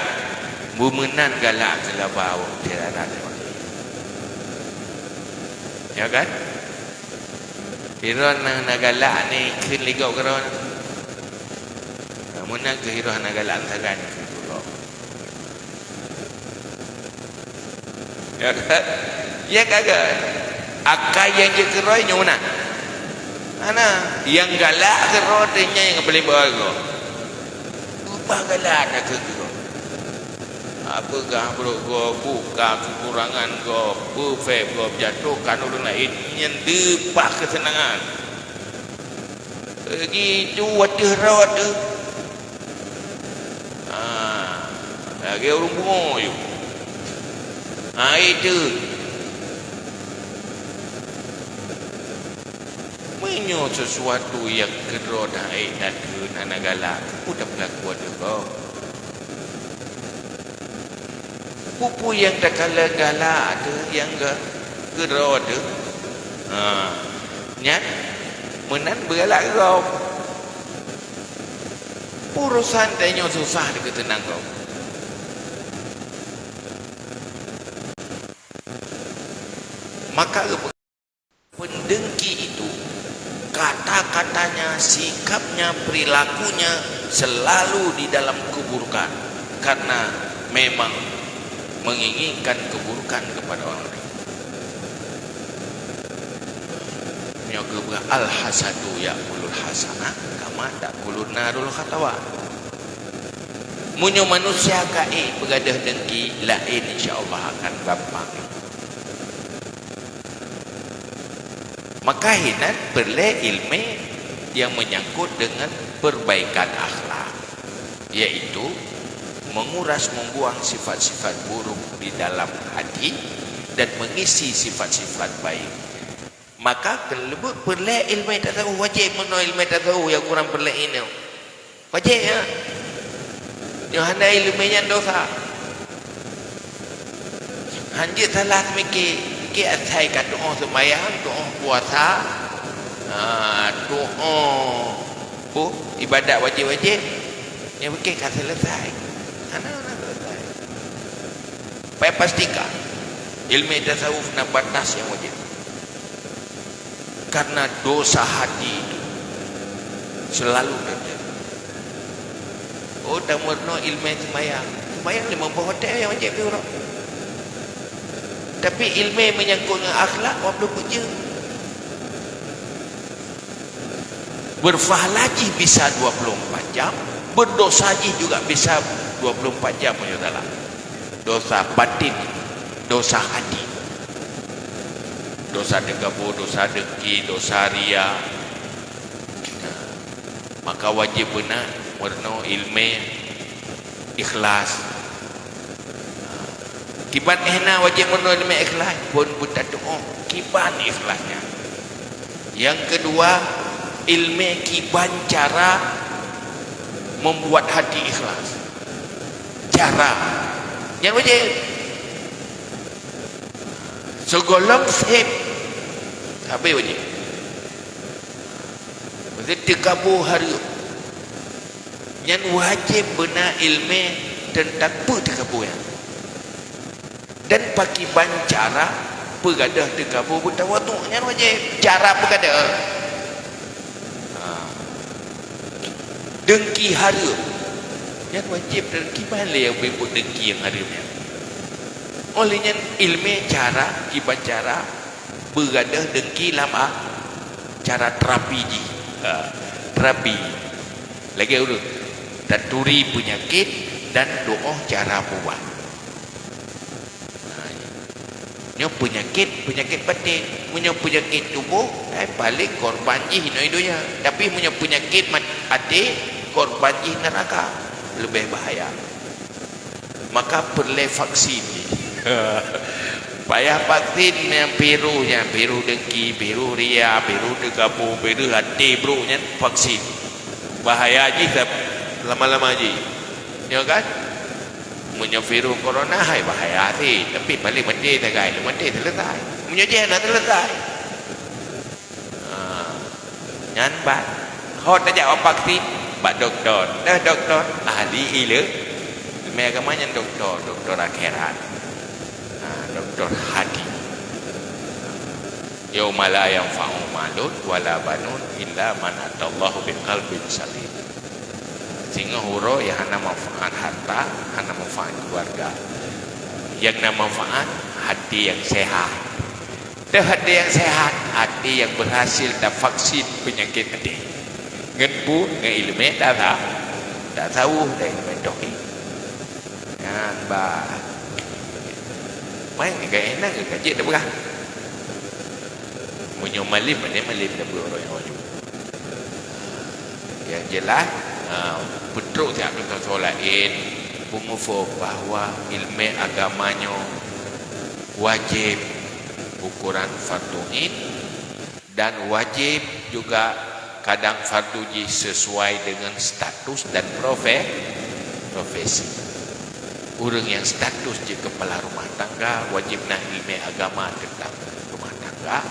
Bumeunan galak keu laba awak tiara. Ya kan? Droeneuh na galak ni kheun lé gob keudroe. Meunan keuh droeneuh na galak sagai keu gob. Ya kan? Ya kan? Akai nyang jeuet keudroe nyoe meunan. Hana, nyang galak keudroe teuh nyan nyang paleng beuharga. Peue galak na keu keudroe? Peugah brok gob, buka keukurangan gob, peue pèng gob jatoh keu ureueng laén, nyan dipat keuseunangan. Begitu watèe rot teuh. Ah, lagèe ureueng pungo ju. Ah, itu. Meunyoe sesuatu nyang keudroe dan ék that kheun hana galak, peue tapeulaku ateueh gob? Peue-peue nyang takalon galak ateueh nyang ga-, keudroe teuh, ha, nyan meunan beugalak keu gob. Urosan tanyoe susah dikeuteunang gob. Maka geupeugah, pendengki itu, kata-katanya, sikapnya, perilakunya selalu di dalam keburukan, karena memang menginginkan keburukan kepada orang lain. Nyoe geupeugah, "Al-hasadu ya'kulul hasanah, kama ta'kulun narul hatawa." Meunyoe manusia ka ék beugadôh dengki, laén insya Allah akan gampang. Maka hinan peureulèe ileumèe nyang meunyangkot deungon perbaikan akhlak, yaitu menguras, membuang sifat-sifat buruk di dalam hati dan mengisi sifat-sifat baik. Maka keuleubuk peureulèe ileumèe tasawuf wajéb, meunoe ileumèe tasawuf nyang kurang peureulèe inoe. Wajéb, ya. Nyoe hana ileumèe nyan dosa. Hanjeuet salah meuké, meuké asai ka tuoh seumayang, tuoh puasa, ah, tuoh, oh, ibadat wajéb-wajéb, nyang meuké ka seuleusai. Hana, hana seuleusai. Pai pastikan, ileumèe tasawuf na batas nyang wajéb. Karena dosa hati itu selalu terjadi. Oh, tameurunoe ileumèe seumayang. Seumayang limong boh watèe nyang wajéb diuroe. Tapi ileumèe meunyangkot ngon akhlak, wab lôn peujeuet. Berpahala jih bisa dua puluh empat jam, berdosa jih juga bisa dua puluh empat jam, meunyoe salah. Dosa batin, dosa hati. Dosa teukabô, dosa dengki, dosa ria. Nah, maka wajéb beuna meurunoe ileumèe ikhlas. Kiban éh na wajéb meurunoe ileumèe ikhlas, phôn beutatu'oh kiban ikhlas nyan. Nyang keudua, ileumèe kiban cara membuat hati ikhlas. Cara nyan wajéb. Sigohlom sép, sabe wajéb. Maksud teukabô hareuem. Nyan wajéb beuna ileumèe teuntang peue teukabô nyan. Dan pakiban cara peugadôh teukabô beutawadhu, nyan wajéb. Cara peugadôh. Ha. Dengki hareuem. Nyan wajéb, dan kiban lé nyang peubuet dengki nyang hareuem nyan. Óh lheueh nyan ileumèe cara, kiban cara beugadôh dengki lam a-, cara terapi jih. Ha, terapi. Lagèe ureueng taturi peunyakét dan tu'oh cara peuubat. Ha, nyoe peunyakét, peunyakét batén. Meunyoe peunyakét tuboh, eh, paleng korban jih inoe donya. Tapi meunyoe peunyakét mat-, até, korban jih neuraka. Leubeh bahaya. Maka peureulèe vaksin jih. Payah vaksin nyang virus nyan, virus dengki, virus ria, virus teukabô, virus até brôk nyan vaksin. Bahaya jih sab-, lama-lama jih. Nyoe kan? Meunyoe virus corona hai bahaya sit, tapi paleng maté sagai, lheueh maté seuleusai. Meunyoe jih hana seuleusai. Ha, nyan ban. Ho tajak bak vaksin, bak dokto. Nah, dokto ahli ileu-, ileumèe agama nyan dokto, dokto akhirat. Ha, dokto hati. Yauma la yanfa'u malun wala banun illa man atallaha biqalbin salim. Singoh uroe nyang hana manfaat harta, hana manfaat keuluwarga. Nyang na manfaat, hati nyang sehat. Teuh até nyang seuhat, até nyang berhasil tavaksin peunyakét até. Ngon peue? Ngon ileumèe tasa-, tasawuf dan ileumèe tauhid. Nyan bah. Mai, ka ék na ka jeuet tapeugah. Meunyoe malém, malém, malém tapeugah uroe nyoe. Nyang jeulaih, ha, peutrok siat keu soe laén, peumuphom bahwa ileumèe agama nyoe wajéb ukoran fardhu ain dan wajéb juga kadang fardhu jih sesuai dengan status dan profe-, profesi. Ureuëng nyang status jih keupala rumoh tangga wajéb na ileumèe agama teuntang rumoh tangga.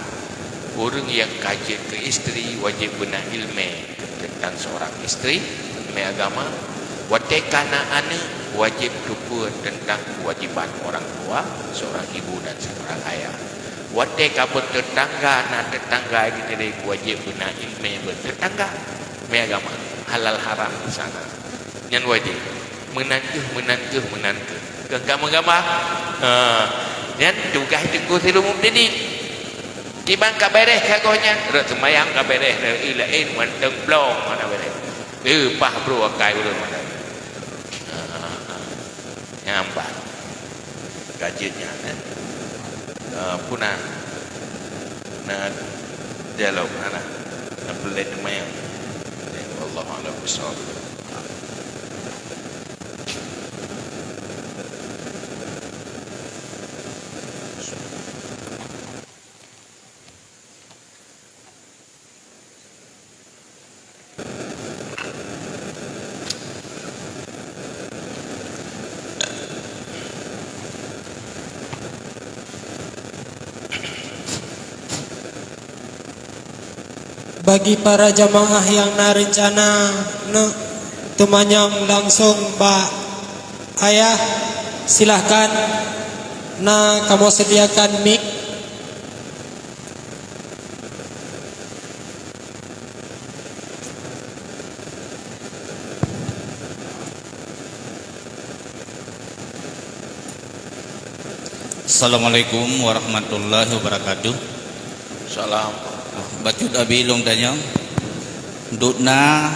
Ureuëng nyang ka jeuet keu istri wajéb beuna ileumèe teuntang seurang istri, ileumèe agama. Watée ka na aneuëk, wajéb teupeue teuntang keuwajéban orang tua, seurang ibu dan seurang ayah. Watée ka beuteutangga, na teutangga geutanyoe, wajéb beuna ileumèe beuteutangga, ileumèe agama, halal haram di sana. Nyan wajéb. Meunan kheueh, meunan kheueh, meunan kheueh. Keu ka meugama? Ha. Nyan tugaih Teungku Sirul Mubtadin. Kiban ka beureh ka goh nyan, rot seumayang ka beureh, rot ilée mantong blong hana beureh. Eh, pah bro akai ureuëng mantong. Ha, ha, ha. Nyan bah. Ka jeuet nyan, eh. Ah, puna. Na dialog, na, na. Na peulét teuma nyan. Eh, wallahu a'lam bishawab. Bagi para jamaah nyang na reuncana neuk teumanyong langsong bak ayah, silahkan, na kamoe sediakan mik. Assalamualaikum warahmatullahi wabarakatuh. Salam. Bacut Abi lôn tanyong, dum na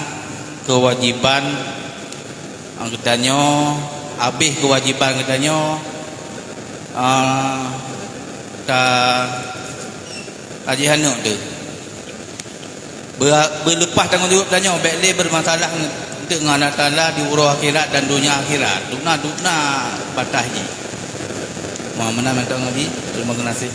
keuwajéban geutanyoe, habéh keuwajéban geutanyoe, ah, ka Ka jihanok teuh. Beu-, beuleupah tanggong jaweueb tanyoe, bék lé beumasalah ngon, ngon Allah Taala di uroe akhirat dan donya akhirat. Dum na, dum na bataih jih. Meunan mantong Abi. Terima kasih.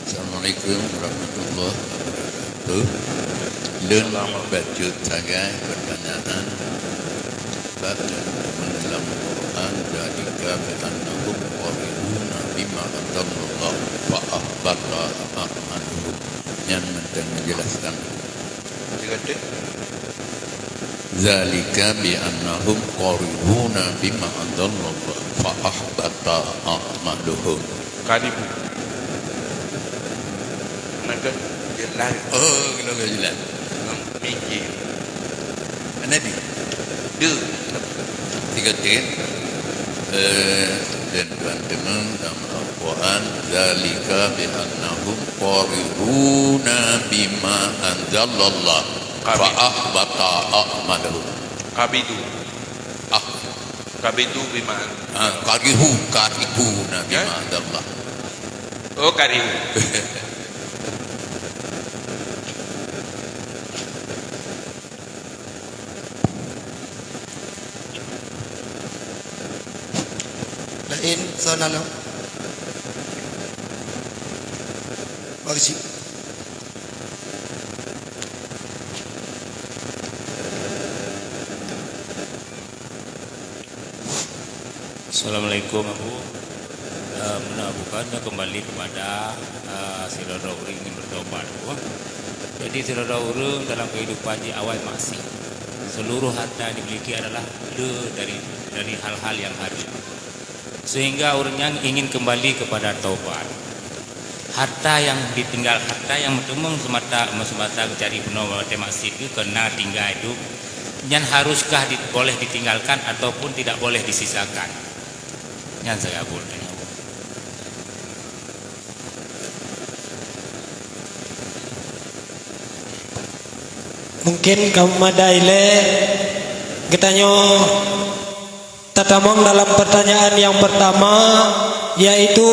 Assalamualaikum warahmatullahi wabarakatuh. Lôn bacut sagai pertanyaan bab nyang teumeunan lam Quran, "Dzalika bi annahum karihuna bima anzalallah fa ahbata a'maluhum." Nyan mantong menjelaskan. Sigoe teuk. "Dzalika bi annahum karihuna bima anzalallah fa ahbata a'maluhum." Karibu. Maka jelas. Oh, kalau jelas. Mikir. Nabi. Deu. Sigoe teuk. Eh, dan Tuhan teumeunan lam Al-Quran, "Dzalika bi annahum karihuna bima anzalallah, Kami. Fa ahbata a'malahum." Kabidu. Ah. Kabidu bima an- Ah, karihu, karihuna bima Ya? anzalallah. Oh, karihu. Laén soe na nyoe? Makasih. Assalamualaikum, Abu. Eh, meunan bukan kembali kepada, eh, sidroe ureuëng ingin bertobat, Abu. Jadi, sidroe ureuëng dalam kehidupan di awai maksiat, seluruh harta yang dimiliki adalah le dari, dari hal-hal yang haram. Sehingga ureuëng nyan ingin kembali kepada taubat. Harta nyang ditinggal, harta nyang meuteumong seumata, seumata geucari bunoe watée maksiet geuh keu na tinggai duek, nyan haruskah di-, boleh ditinggalkan ataupun tidak boleh disisakan? Nyan sagai buet nyoe. Mungkin ka meudai lé geutanyoe. Tatamong dalam pertanyaan yang pertama, yaitu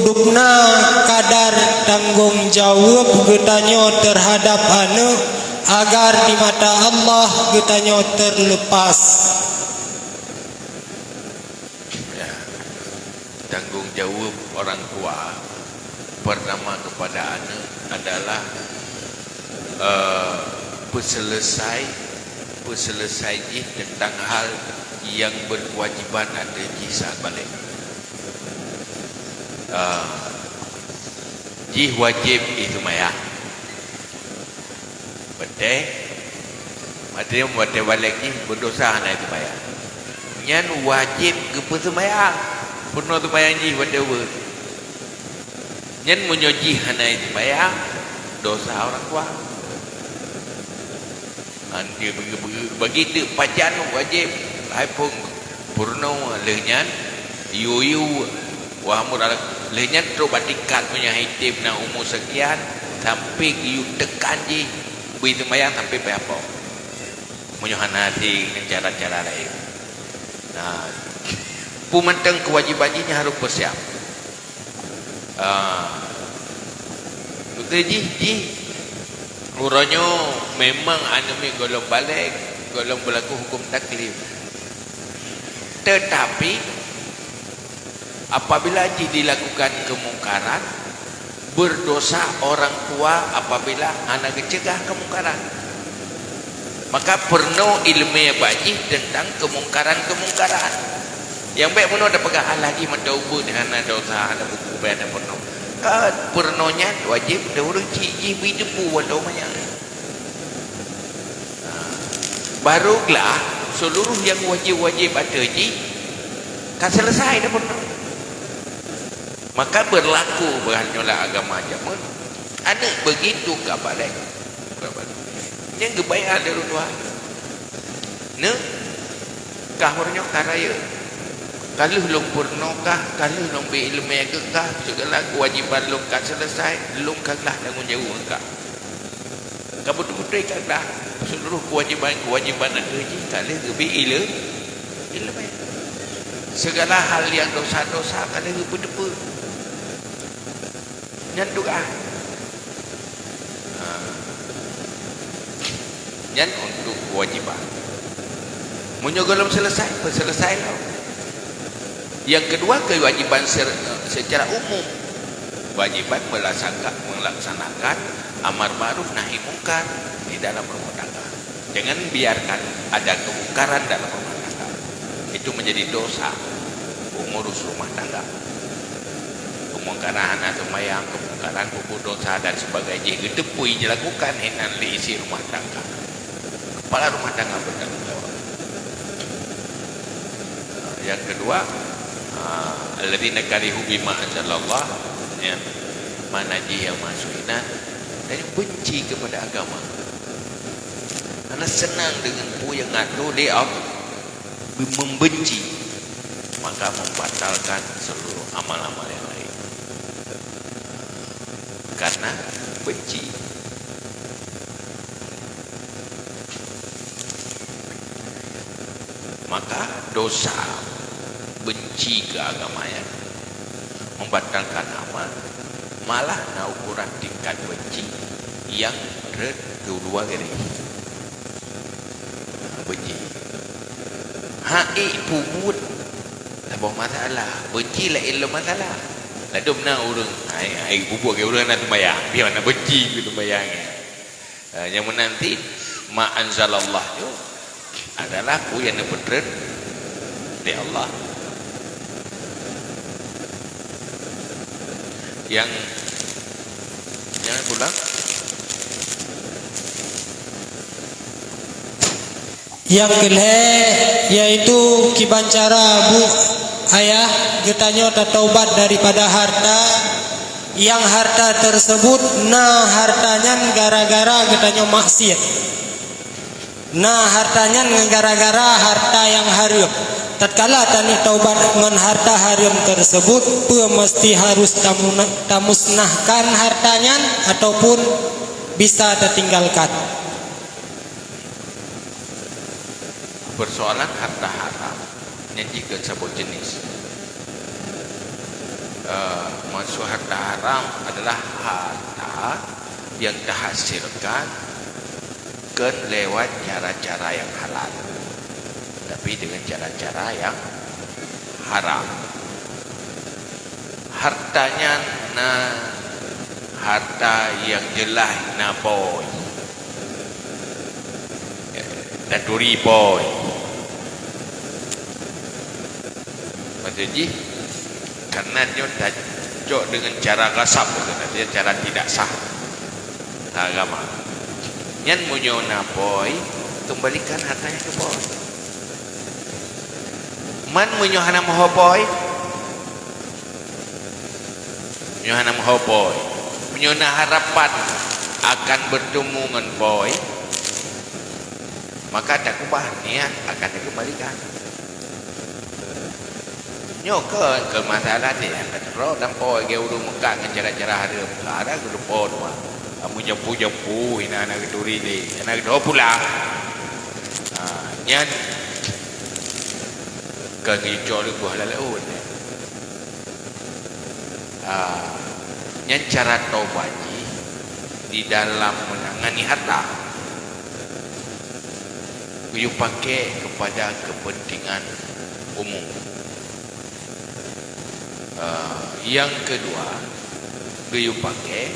dubna kadar tanggong jaweueb geutanyoe teuhadab aneuëk agar di mata Allah geutanyoe teulepas. Ya. Tanggong jaweueb orang tua pertama kepada aneuëk adalah, eh, peuseuleusoe, peuseuleusoe jih teuntang hal nyang beukewajiban ateueh jih saat balek. Eh, jih wajéb jih seumayang. Beutôi. Maté, watée balek jih beudesya hana seumayang. Nyan wajéb geupeuseumayang. Peurunoe seumayang jih watée ubeut. Nyan meunyoe jih hana seumayang, desya orang tua. Nanti bagi, bagi, bagi teuk pajan wajéb. Hai pun Peurunoe lheueh nyan, yue-yue, wah murah lheueh nyan trok bak tingkat meunyoe hai tem na umu sekian, sampai geuyue tekan jih bri seumayang sampai payah po. Meunyoe hana hase ngon cara-cara laén. Nah, peue mantong keuwajéban jih nyan harôh peusiab. Ah, beutôi jih, jih uroe nyoe memang aneuk miet gohlom balek, gohlom beulaku huköm taklif. Teutapi, apabila jih dilakukan keumungkaran, beurdosa orang tua apabila hana geuceugah keumungkaran. Maka peurunoe iéleumé bak jih teuntang keumungkaran-keumungkaran. Nyang bék meunoe tapeugah, "Alah jih mantong ubeut hana desya, hana buku, bék hana peurunoe." Ka peurunoe nyan wajéb teuh ureuëng cit jih bri teupeu watée manyang. Baru glah seuluruh nyang wajéb-wajéb ateueh jih ka seuleusoe dah peurunoe. Maka beurlaku beuhanyoe lam agama jameun, aneuëk beugitu ka balek. Nyan geubayar lé ureuëng tuha. Neuh, kah uroe nyoe ka rayeuk. Ka lheueh lôn peurunoe kah, ka lheueh lôn bri iéleumé keu kah, seugala keuwajéban lôn ka seuleusoe, lôn ka glah tanggong jaweueb keu kah. Ka beutôi-beutôi ka glah seuluruh keuwajéban-keuwajéban ateueh jih ka lheueh geubri iéle-, iéleumé. Seugala hal nyang desya-desya ka lheueh geupeuteupeu. Nyan tugaih. Ha. Nyan untuk keuwajéban. Meunyoe gohlom seuleusoe, peuseuleusoe lom. Nyang keudua, keuwajéban se-, seucara umum. Keuwajéban meulaksaka-, meulaksanakan amar ma'ruf nahi mungkar di dalam rumah tangga. Jangan biarkan ada kemungkaran dalam rumah tangga. Itu menjadi dosa pengurus rumah tangga. Kemungkaran hana seumayang, kemungkaran peubuet dosa dan sebagainya, geuteupeue jilakukan hinan lé isi rumah tangga. Kepala rumah tangga bertanggung jawab. Yang kedua, ah, alladzina karihu bima anzalallah, ya, mana jih nyang masuk inan, dan benci kepada agama. Hana seunang deungon peue nyang geuyue lé Allah, membenci, maka membatalkan seluruh amal-amal yang lain. Karena benci. Maka dosa benci keu agama nyan membatalkan amal, malah na ukuran tingkat benci nyang rhot keudua garéh. Benci. Hana ék peubuet saboh masalah, benci laén lom masalah. Ladôm na ureuëng, hai, hai peubuet keu ureuëng hana seumayang, pian hana benci keu seumayang. Eh, nyang meunan cit, ma anzalallah nyoe adalah peue nyang neupeutreun lé Allah. Nyang, nyang pulang. Nyang keulhée, yaitu kiban cara bu ayah geutanyoe tataubat daripada harta Nyang harta tersebut na harta nyan gara-gara geutanyoe maksiat. Na harta nyan gara-gara harta nyang hareuem. Tatkala taneuk taubat ngon harta hareuem tersebut, peue meusti harus tamuna-, tamusnahkan harta nyan ataupun bisa tatinggalkan? Persoalan harta haram nyan jih keu saboh jenis. Eh, maksud harta haram adalah harta yang tahasilkan kon lewat cara-cara yang halal, tapi dengan cara-cara yang haram. Harta nyan na harta yang jeulaih na boh. Taturi boh. Maksud jih, karena nyoe tacok dengan cara ghasab, maksudnya cara tidak sah dalam agama. Nyan meunyoe na boh, kembalikan hartanya ke boh. Man meunyoe hana meuho boh, meunyoe hana meuho boh, meunyoe na harapan akan bertemu ngon boh, maka takeubah niat akan dikembalikan. Nyoe keuh, keuh masalah nyan, ka teuroe lampôh lagèe ureueng meukat ngon cara-cara hareuem, ka ada geuteupeue teuma. Ka meujampu-jampu, hina hana geuturi lé, hana geuteupeue pulang. Ha, nyan ka geucok lé buah laleuon. Ah, nyan cara tobat jih di dalam menangani harta. Geuyue pakai kepada kepentingan umum. Ah, yang kedua, geuyue pakai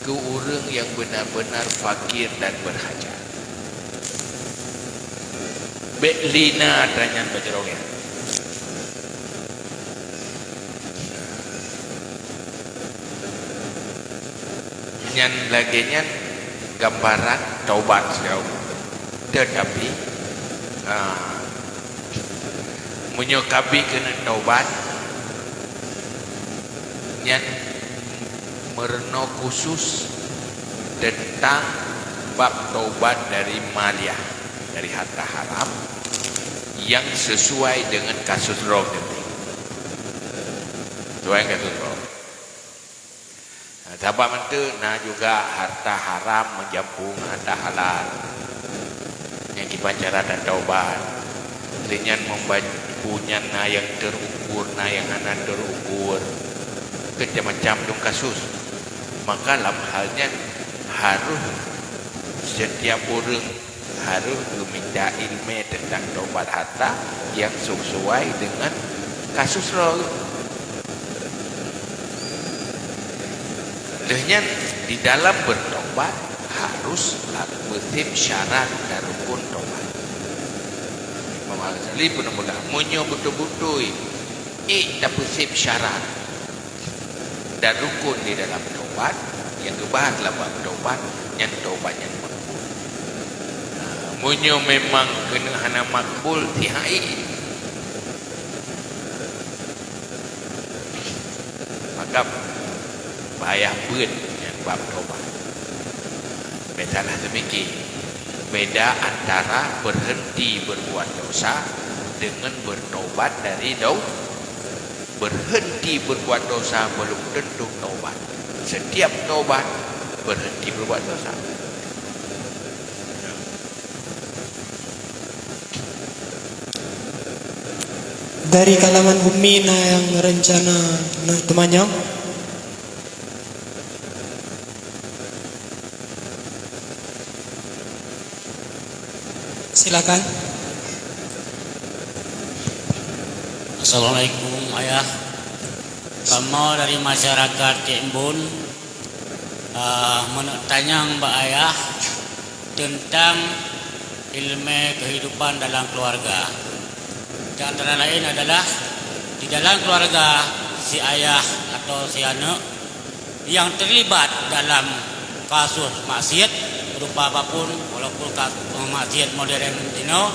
keu ureueng nyang benar-benar fakir dan berhajat. Bèk lina atra nyan bak sidroe gét. Nyan lagèe nyan gambaran taubat sidroe. Teutapi, ah, meunyoe ka bi keuneuk taubat, nyan meurunoe khusus teuntang bab taubat dari maliah, dari harta haram, nyang sesuai dengan kasus droe teuntèe. Sesuai dengan kasus droe. Nah, sabab mantong na juga harta haram meujampu ngon harta halal. Nyang kiban cara tataubat. Lé nyan meubampu nyan na nyang terukur, na nyang hana terukur. Macam-macam dong kasus. Maka lam hal nyan harôh setiap ureueng harôh geuminta ileumèe teuntang taubat harta nyang sesuai deungon kasus droe. Lheueh nyan, di dalam beutaubat harôh tapeusép syarat dan rukun taubat. Imam Al-Ghazali peuneuk peugah, meunyoe beutôi-beutôi ék tapeusép syarat dan rukun di dalam taubat, nyang geubahas lam bab taubat, nyan taubat nyang makbul. Nah, meunyoe memang keuneuk hana makbul, si hai, maka payah beuet nyan bab taubat. Beda lah demikian. Beda antara berhenti berbuat dosa dengan bertobat dari dau-, Berhenti berbuat dosa belum tentu taubat. Setiap taubat, berhenti berbuat dosa. Dari kalangan Ummi na nyang rencana nak teumanyong? Silakan. Assalamualaikum, Ayah. Kamoe dari masyarakat Cik Embun, eh, meuneuk tanyong bak Ayah teuntang ileumèe keuhidupan dalam keuluwarga. Di antara laén adalah di dalam keuluwarga si ayah atau si aneuk nyang teulibat dalam kasus maksiet rupa apapun, walaupun kas-, maksiet modern jinoe,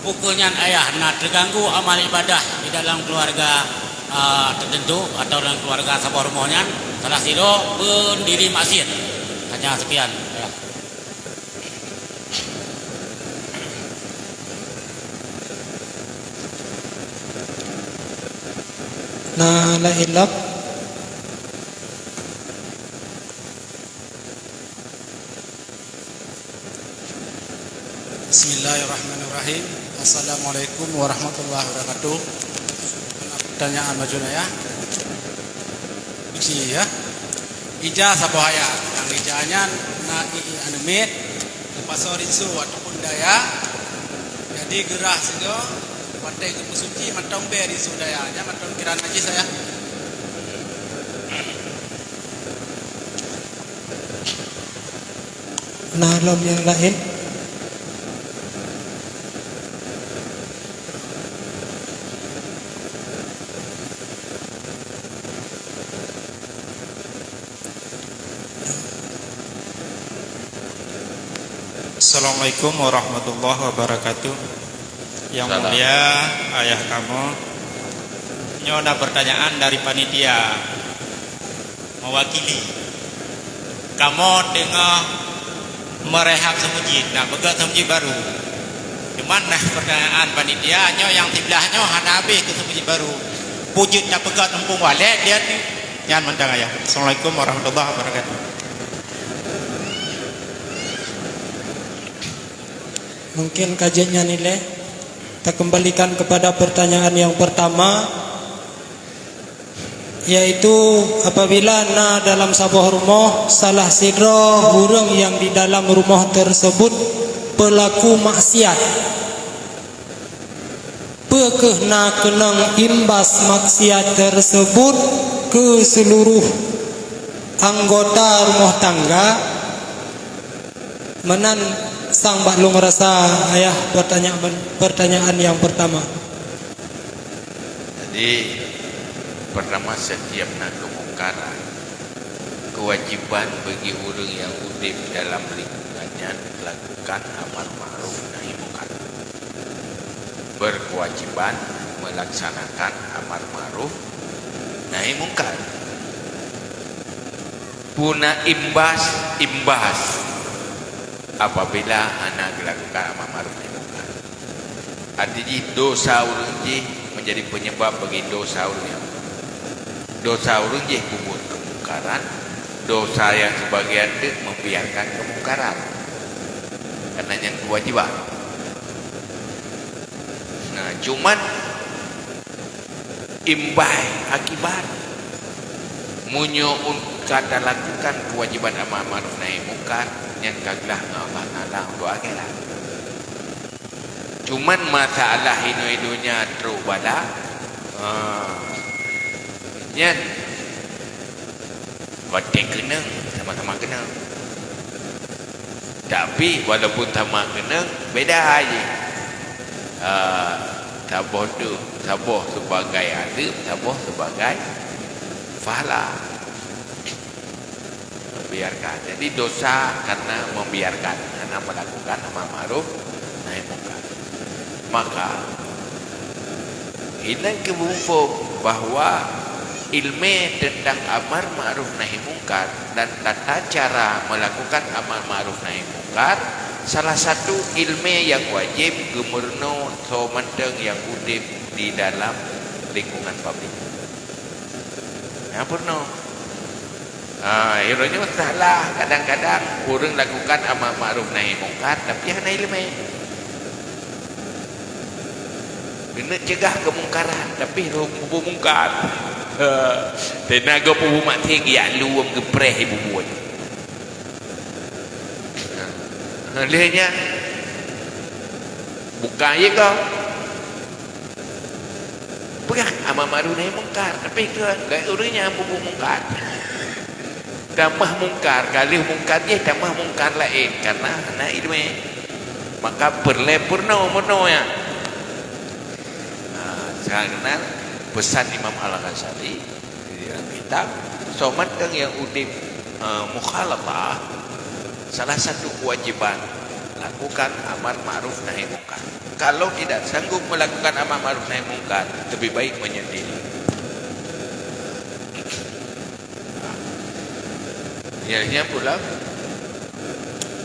peu kheueh nyan ayah na teuganggu amal ibadah di dalam keuluwarga, a, teuteuntu atau dalam keuluwarga saboh rumoh nyan, Salah sidroe peundiri maksiat. Hanya sekian. Ya. Na laén lom? Bismillahirrahmanirrahim. Assalamualaikum warahmatullahi wabarakatuh. Pertanyaan maju na ya. Uji ya. Ija saboh ayat. Nyang ija nyan na i, i aneuk miet, geupasoe rinso ataupun daya. Jadi geurah sigoe, watèe geupeusuci mantong bèe rinso daya. Nyan mantong pikiran najis ya. Na lom nyang laén? Assalamualaikum warahmatullahi wabarakatuh. Yang Salam. Mulia ayah kamoe, nyoe na pertanyaan dari panitia. Mewakili. Kamoe teungoh meurehab seumeujid, na peugöt seumeujid baru. Cuman na pertanyaan panitia, nyoe nyang siblah nyoe hana habéh keu seumeujid baru. Peue jeuet tapeugöt mumpung walét dia tu. Nyan mantong ayah. Assalamualaikum warahmatullahi wabarakatuh. Mungkin ka jeuet nyan ilèe. Takembalikan kepada pertanyaan yang pertama. Yaitu, apabila na dalam saboh rumoh, salah sidroe ureuëng nyang di dalam rumoh tersebut pelaku maksiat, peu kheueh na keunong imbas maksiat tersebut keu seuluruh anggota rumoh tangga? Meunan sang bak lôn rasa, ayah, pertanyaan, pertanyaan nyang pertama. Jadi, pertama, setiap na keumungkaran, keuwajéban bagi ureuëng nyang udeb dalam lingkungan nyan lakukan amar ma'ruf nahi mungkar. Berkewajiban melaksanakan amar ma'ruf nahi mungkar. Peue na imbas, imbas apabila hana geulakukan amar ma'ruf nahi mungkar. Arti jih, dosa ureuëng jih menjadi penyebab bagi dosa ureuëng nyang, dosa ureuëng jih peubuet keumungkaran, dosa nyang sibagian teuk membiarkan keumungkaran. Karena nyan keuwajéban. Nah, cuman imbas akibat, meunyoe un-, ka talakukan keuwajéban amar ma'ruf nahi mungkar, nyan ka glah ngon Allah Taala untuk akhirat. Cuman masalah inoe donya trok bala, ha, nyan watèe keunong, sama-sama keunong. Tapi walaupun sama keunong, beda jih. Ah, saboh tu, saboh sebagai azab, saboh sebagai pahala. Membiarkan. Jadi dosa karena membiarkan, karena melakukan amar ma'ruf nahi mungkar. Maka, inan keuh muphom bahwa ilmu tentang amar ma'ruf nahi mungkar dan tata cara melakukan amar ma'ruf nahi mungkar, salah satu ilmu nyang wajéb geumeurunoe soe mantong nyang udeb di dalam lingkungan publik. Nyang peurunoe. Ha, uroe nyoe salah, kadang-kadang ureuëng lakukan amar ma'ruf nahi mungkar, tapi hana iéleumé. Keuneuk cegah keumungkaran, tapi rhom peubuet mungkar. Ha, tenaga peubuet maksiat geujak luwöng geupreh ibu buet. Ha, lheueh nyan buka ye kah? Peugah amar ma'ruf nahi mungkar, tapi keu, keu ureuëng nyang peubuet mungkar. Tamah mungkar, ka lheueh mungkar jih tamah mungkar laén, karena hana iéleumé. Maka peureulée peurunoe meurunoe nyan. Ha, sekarang kenal pesan Imam Al-Ghazali di dalam kitab, soe mantong nyang udeb, eh, mukhalatah, salah satu kewajiban lakukan amar ma'ruf nahi mungkar. Kalau tidak sanggup melakukan amar ma'ruf nahi mungkar, lebih baik menyendiri. Ya, nyang pulang.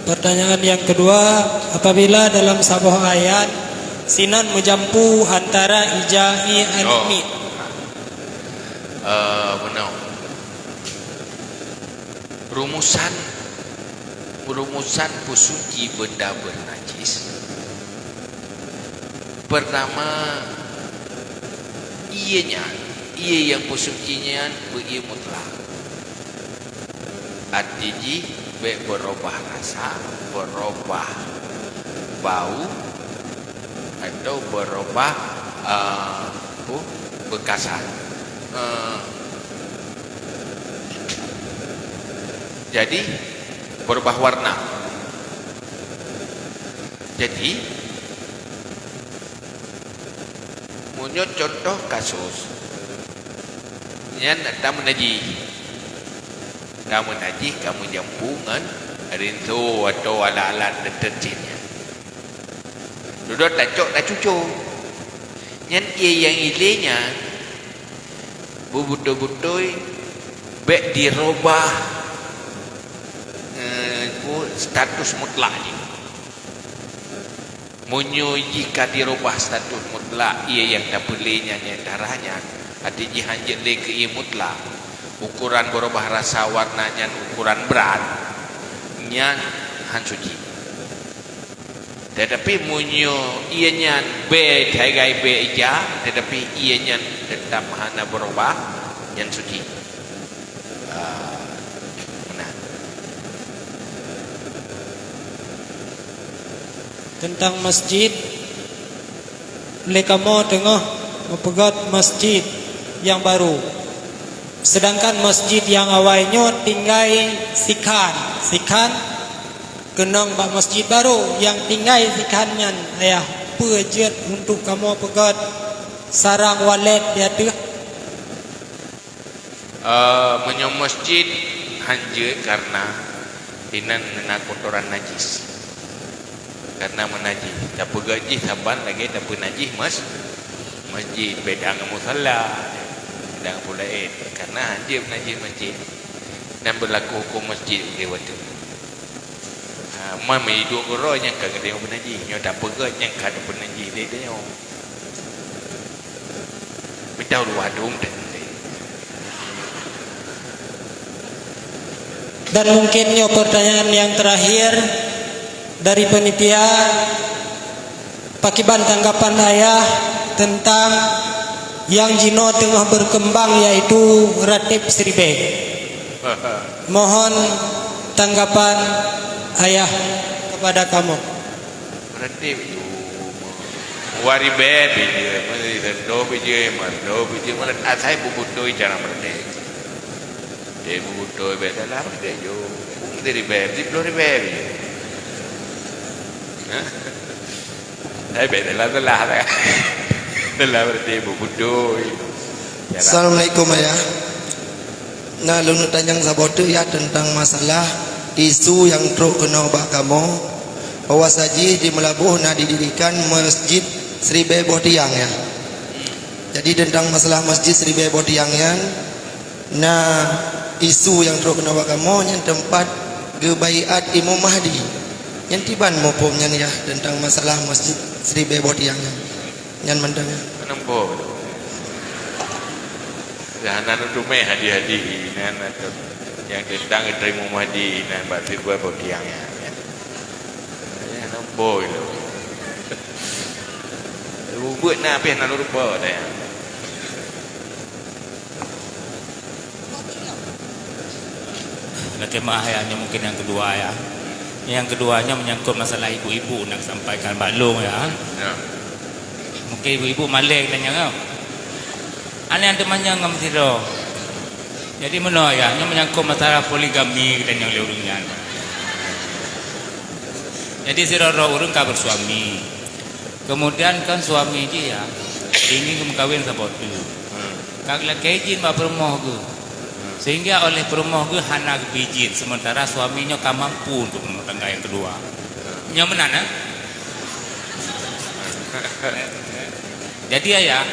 Pertanyaan yang kedua, apabila dalam saboh ayat sinan meujampu antara ija, i, an, Oh. mi. Eh, meunoe. Rumusan, rumusan peusuci benda beunajis. Pertama, ié nyan, ié nyang peusuci nyan beu ié mutlak. Arti jih bék beurubah rasa, beurubah bau, atau beurubah, eh, apa, beukasan. Eh, jadi, beurubah warna. Jadi, meunyoe contoh kasus, nyan ata meunajih. Ka meunajih, ka meujampu ngon rinso atau alat-alat deterjen nyan. Dudoe tacok, tacuco. Nyan ié nyang ilée nyan beubeutôi-beutôi bék dirubah, eh, status mutlak jih. Meunyoe jih ka dirubah status mutlak, ié nyang tapeulée nyan nyang darah nyan, arti jih hanjeuet lé keu ié mutlak. Ukoran beurubah rasa warna nyan ukoran brat, nyan han suci. Teutapi meunyoe ié nyan bée sagai bée ija, teutapi ié nyan teutap hana beurubah, nyan suci. Ah, meunan. Teuntang masjid, lé kamoe teungoh meupeugét masjid nyang barô. Seudangkan masjid nyang awai nyoe tinggai sikhan, sikhan keunong bak masjid barô nyang tinggai sikhan nyan, ayah, peue jeuet untuk kamoe peugét sarang walet di ateueh? Eh, meunyoe masjid hanjeuet karena inan na kotoran najis. Karena meunajih, tapeugét jih saban lagée tapeunajih mas-, masjid, beda ngon musala, beda ngon peue laén. Karena hanjeuet meunajih masjid, dan beulaku huköm masjid lagée watée. Ha, man meuiduek uroe nyang ka geutanyoe beunajih, nyoe tapeugét nyang ka tapeunajih lé tanyoe. Mita ulu adong teuntée. Dan mungkin nyoe pertanyaan yang terakhir dari panitia. Pakiban tanggapan ayah tentang yang jinoe teungoh berkembang, yaitu ratib siribée? Mohon tanggapan ayah kepada kamoe. Ratib tu, waribée bijeu, meureudoh bijeu, meureudoh bijeu, meureudoh asai bubutui cara meureudoh. Dia bubutui bék salah meureudoh. Siribée, siploh ribée bijeu. Hah? Hai bék salah-salah lah. Salah berarti bubutui. Assalamualaikum, Ayah. Na lôn tanyong saboh teuk, Yah, teuntang masalah isu nyang trok keunoe bak kamoe, bahwa saji di Meulaboh na didirikan masjid siribée boh tiang, Yah. Jadi, teuntang masalah masjid siribée boh tiang nyan, na isu nyang trok keunoe bak kamoe nyan teumpat geubaiat Imam Mahdi. Nyan kiban muphom nyan, Yah, teuntang masalah masjid siribée boh tiang nyan. Nyan mantong, Yah. Hana meuphom. Dah hana neuteumé hadih-hadih inan atau nyang teuntang geuteurimong Mahdi inan bak siribée boh tiang nyan. Hana meuphom lom. Ubeuet na pih hana lôn rupa dah, Yah. Lakée meuah, Yah, nyoe mungkin nyang keudua, Yah. Nyang keudua nyoe menyangkut masalah ibu-ibu nak sampaikan bak lôn, Yah. Ya. Mungkin ibu-ibu malée geutanyoe, kan? Aneuëk teumanyong ngon sidroe. Jadi meunoe, Yah, nyoe menyangkut masalah poligami geutanyoe lé ureuëng nyan. Jadi sidroe-droe ureuëng ka beusuami. Kemudian kan suami jih, Yah, ingin meukawen saboh teuk. Hmm. Ka geulakée idhin bak peurumoh geuh. Hmm. Sehingga oleh peurumoh geuh hana geubri idhin, sementara suami nyoe ka mampu untuk rumah tangga nyang keudua. Hmm. Nyoe meunan, eh? Jadi, Ayah,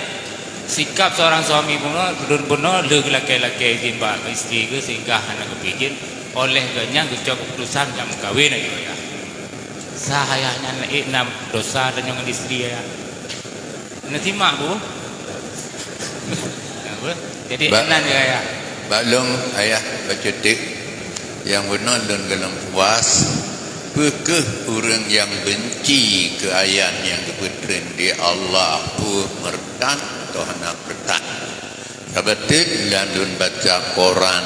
sikap seorang suami bunoe, bunoe lheueh geulakée-lakée idhin bak istri geuh sehingga hana geubri idhin, Óh lheueh geuh nyan geucok keuputusan jak meukawen laju ayah. Sah ayah nyan ék na dosa tanyoe ngon istri ayah. Neusimak, Bu? Apa? Jadi, Ba-, inan ya, ya. Bak lôn, ayah bacut teuk, nyang bunoe lôn gohlom puas, peu kheueh ureuëng nyang beunci keu ayat nyang geupeutreun di Allah, peu murtad atau hana murtad. Sabab teuk lam lôn baca koran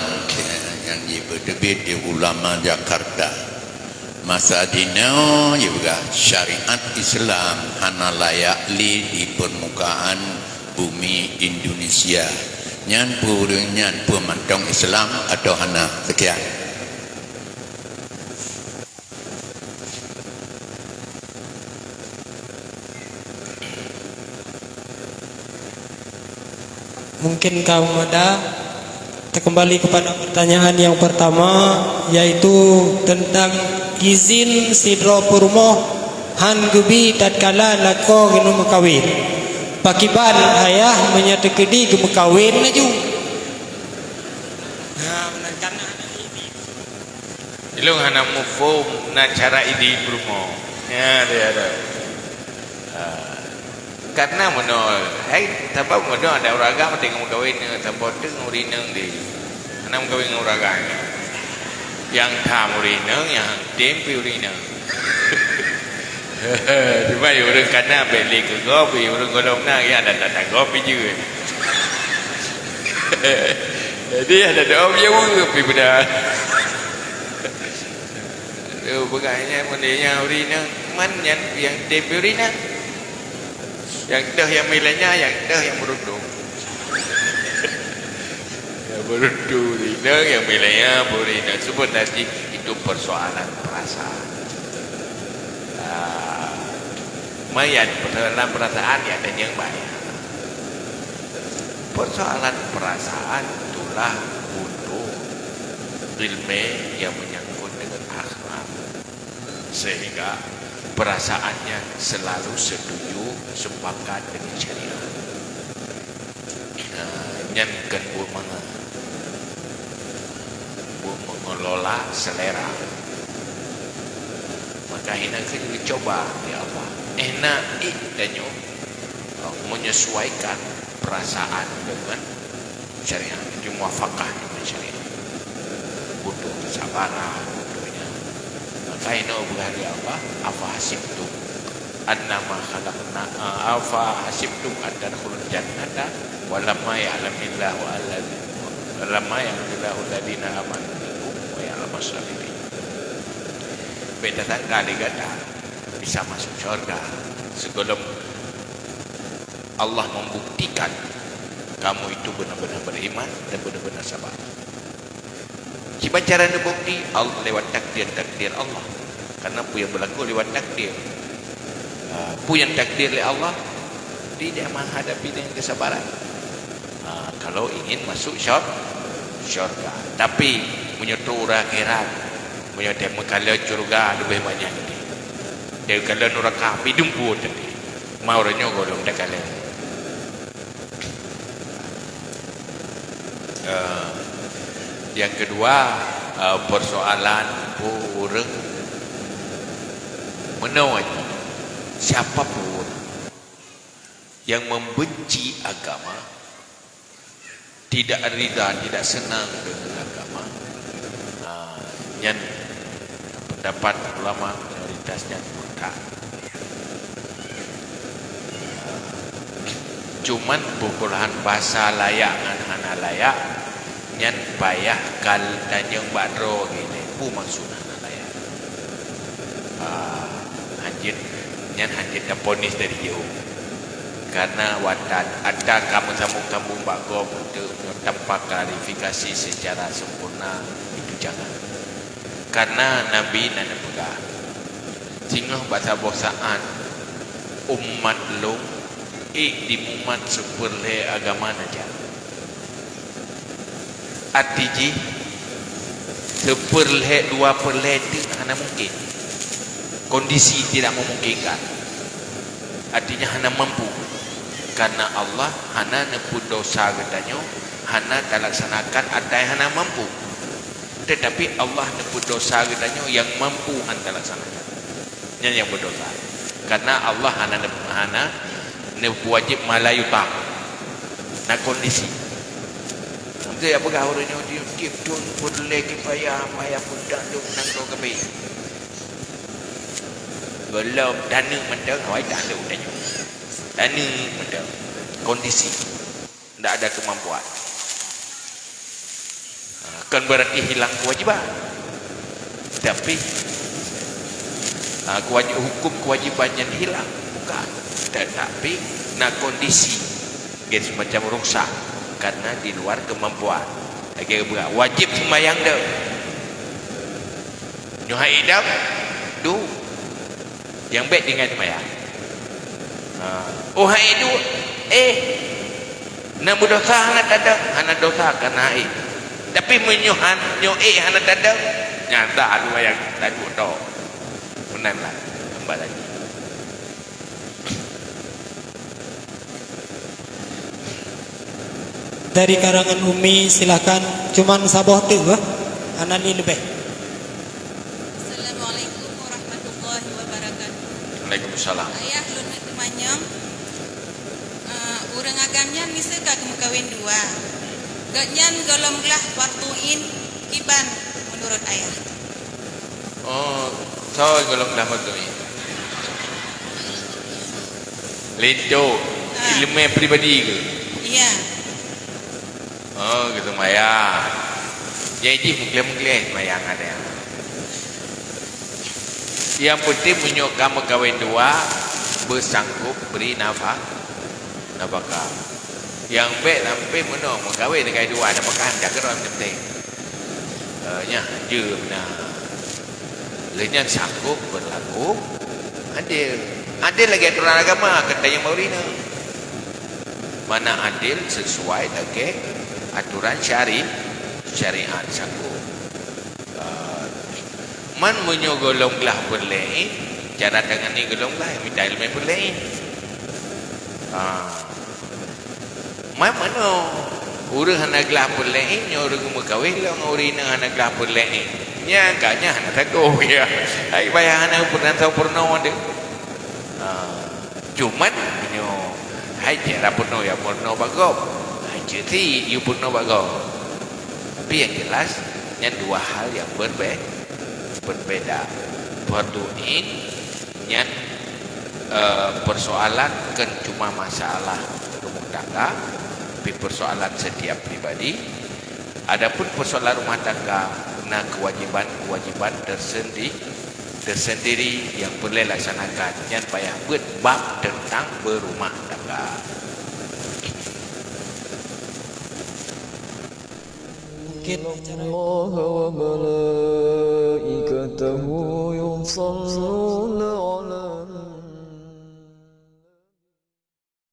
nyang jipeuteubiet di Ulama Jakarta. Masa jinoe jipeugah syariat Islam hana layak lé di peurmukaan bumi Indonesia. Nyan peu ureuëng nyan peu mantong Islam atawa hana? Sekian. Mungkin ka meumada, kita kembali kepada pertanyaan yang pertama, yaitu tentang izin sidroe peurumoh han geubi tatkala lakoe geuneuk meukawen. Pakiban ayah meunyoe teukeudi geumeukawen laju? Nah, meunan kan. Ilôn hana muphom na cara idin peurumoh. Ya, dia ada. Ah. Karena meunoe, hai, sabab meunoe ada ureuëng agam teuh meukawen ngon saboh teuk ureuëng inong di. Hana meukawen ngon ureuëng agam. Nyang tham ureuëng inong, nyang tem pih ureuëng inong. Cuma ureuëng kana bèk lé keu gob, ureuëng gohlom na, ya, ada tanda gob pih jeuet. Jadi, ada doa pih jeuet, pih beuna. Aduh, peugah nyan, meunyoe nyan ureuëng inong, man nyan nyang tem pih ureuëng inong. Nyang deuh nyang milanya, nyang deuh nyang beuruntung. Nyang beuruntung ureuëng inong, nyang milanya ureuëng inong. Sebenarnya itu persoalan perasaan. Ah, meunan persoalan perasaan nyang tanyong bak ayah. Persoalan perasaan itulah butuh ilmu yang menyangkut dengan akhlak. Sehingga perasaannya selalu setuju, sepakat dengan syariat. Nah, nyan kan buet mangat. Buet mengelola selera. Maka hina keuh dicuba, ya Allah. Hina ék tanyoe, eh, menyesuaikan perasaan dengan syariat, jadi muwafaqah dengan syariat. Butuh kesabaran, butuhnya. Maka inoe beuhari Allah, "Afa hasibtum annama khalaqna, afa hasibtum an tadkhulul jannata wa lamma ya'lamillahu alladzi, wa lamma ya'lamillahu alladzi amanu minkum wa ya'lamas sabirin." Beda tangga di gata bisa masuk syurga sebelum Allah membuktikan kamu itu benar-benar beriman dan benar-benar sabar. Kiban cara neubukti? Al-, lewat takdir-takdir Allah. Karena peue nyang beulaku lewat takdir. Ah, peue nyang takdir lé Allah, tidak menghadapi dengan kesabaran. Ah, kalau ingin masuk syur-, syurga. Tapi, meunyoe trok u akhirat, meunyoe teuh meukalon syurga leubeh banyak tadi. Teuh kalon nuraka, bidung buet tadi. Ma uroe nyoe gohlom takalon. Eh, nyang keudua, eh, persoalan peue ureuëng meunoe, siapa pun yang membenci agama, tidak rida, tidak senang dengan agama, ah, nyan pendapat ulama mayoritas nyan murtad. Cuman peue-peue lahan basa layak ngon hana layak, nyan payah ka tanyong bak droe geuh lé. Peue maksud hana layak? Ah, hanjeuet, nyan hanjeuet taponis dari jauh. Karena watèe ata ka meusambung-sambung bak gob untuk tanpa klarifikasi secara sempurna, itu jangan. Karena Nabi na neupeugah, "Singoh bak saboh saát umat lôn ék jimumat sipeurlhèe agama saja." Arti jih, sipeurlhèe, dua peurlhèe teuk hana mungkin. Kondisi tidak memungkinkan. Artinya hana mampu. Karena Allah hana neupeudosa geutanyoe, hana talaksanakan ata nyang hana mampu. Tetapi Allah neupeudosa geutanyoe nyang mampu hana talaksanakan. Nyan nyang peudosa. Karena Allah hana, hana neupeuwajéb ma la yutaq. Na kondisi. Beutôi jak peugah ureuëng nyoe tiep-tiep thon peureulée kifayah, payah peudang lôn nanggroe keubiet. Gohlom taneuk mantong, awai taneuk tanyoe. Taneuk mantong. Kondisi. Ndak ada kemampuan. Ha, kon berarti hilang kewajiban. Tapi, ha, kewajib-, hukum kewajiban nyan hilang. Bukan. Tetapi, na kondisi. Gen semacam rusak. Karena di luar kemampuan. Lagée beurah. Wajib sembahyang dah. Nyoe hai idam, du. Nyang bék tinggai seumayang. Ha. Oh, hai du, eh, na meudosa hana tadong, hana dosa kana hai. Tapi meunyoe han, nyoe eh hana tadong, nyata alu wayang tadu to. Meunan lah, hamba lagi. Dari karangan Umi, silakan. Cuman saboh teuk, bah. Hana lé leubeh. Assalamualaikum warahmatullahi wabarakatuh. Waalaikumsalam. Ayah, lôn teumanyong, eh, ureuëng agam nyan miseue ka geumeukawen dua. Gobnyan gohlom glah fardu ain kiban meunurot ayah? Oh, soe gohlom glah fardu ain? Linto, ah, ileumé pribadi keu? Iya. Oh, geuseumayang. Nyang jih meugleh-meugleh seumayang ada. Nyang penting meunyoe ka meukawen dua, beusanggob bri nafa-, nafakah. Nyang bék sampai meunoe meukawen tinggai dua, nafakah hana keudroe nyang penting. Eh, nyan jeuem na. Lé nyan sanggob beurlaku adil. Adil lagée aturan agama, keu tanyoe ureuëng inong. Mana adil sesuai lagée aturan syari-, syariat sanggob. Ah, man meunyoe gohlom glah peureulée, cara tangan ni gohlom glah, mita ileumé peureulée. Ah. Man meunoe, ureuëng hana glah peureulée, nyoe ureuëng meukawen lom ngon ureuëng inong hana glah peureulée. Nyan ka nyan hana sagoe ya. Hai bayah hana peureunah tau peurunoe deh. Ha, cuman nyoe hai cara peurunoe ya peurunoe bak gob. Hai ceuti you peurunoe bak gob. Tapi yang jelas nyan dua hal yang berbe-, berbeda. Fardu ain nyan, eh, persoalan kon cuma masalah rumah tangga, tapi persoalan setiap pribadi. Adapun persoalan rumah tangga, na kewajiban-kewajiban tersendi-, tersendiri yang perlu laksanakan. Nyan payah buet bab tentang berumah tangga. Mungkin acara إن الله وملائكته يصلون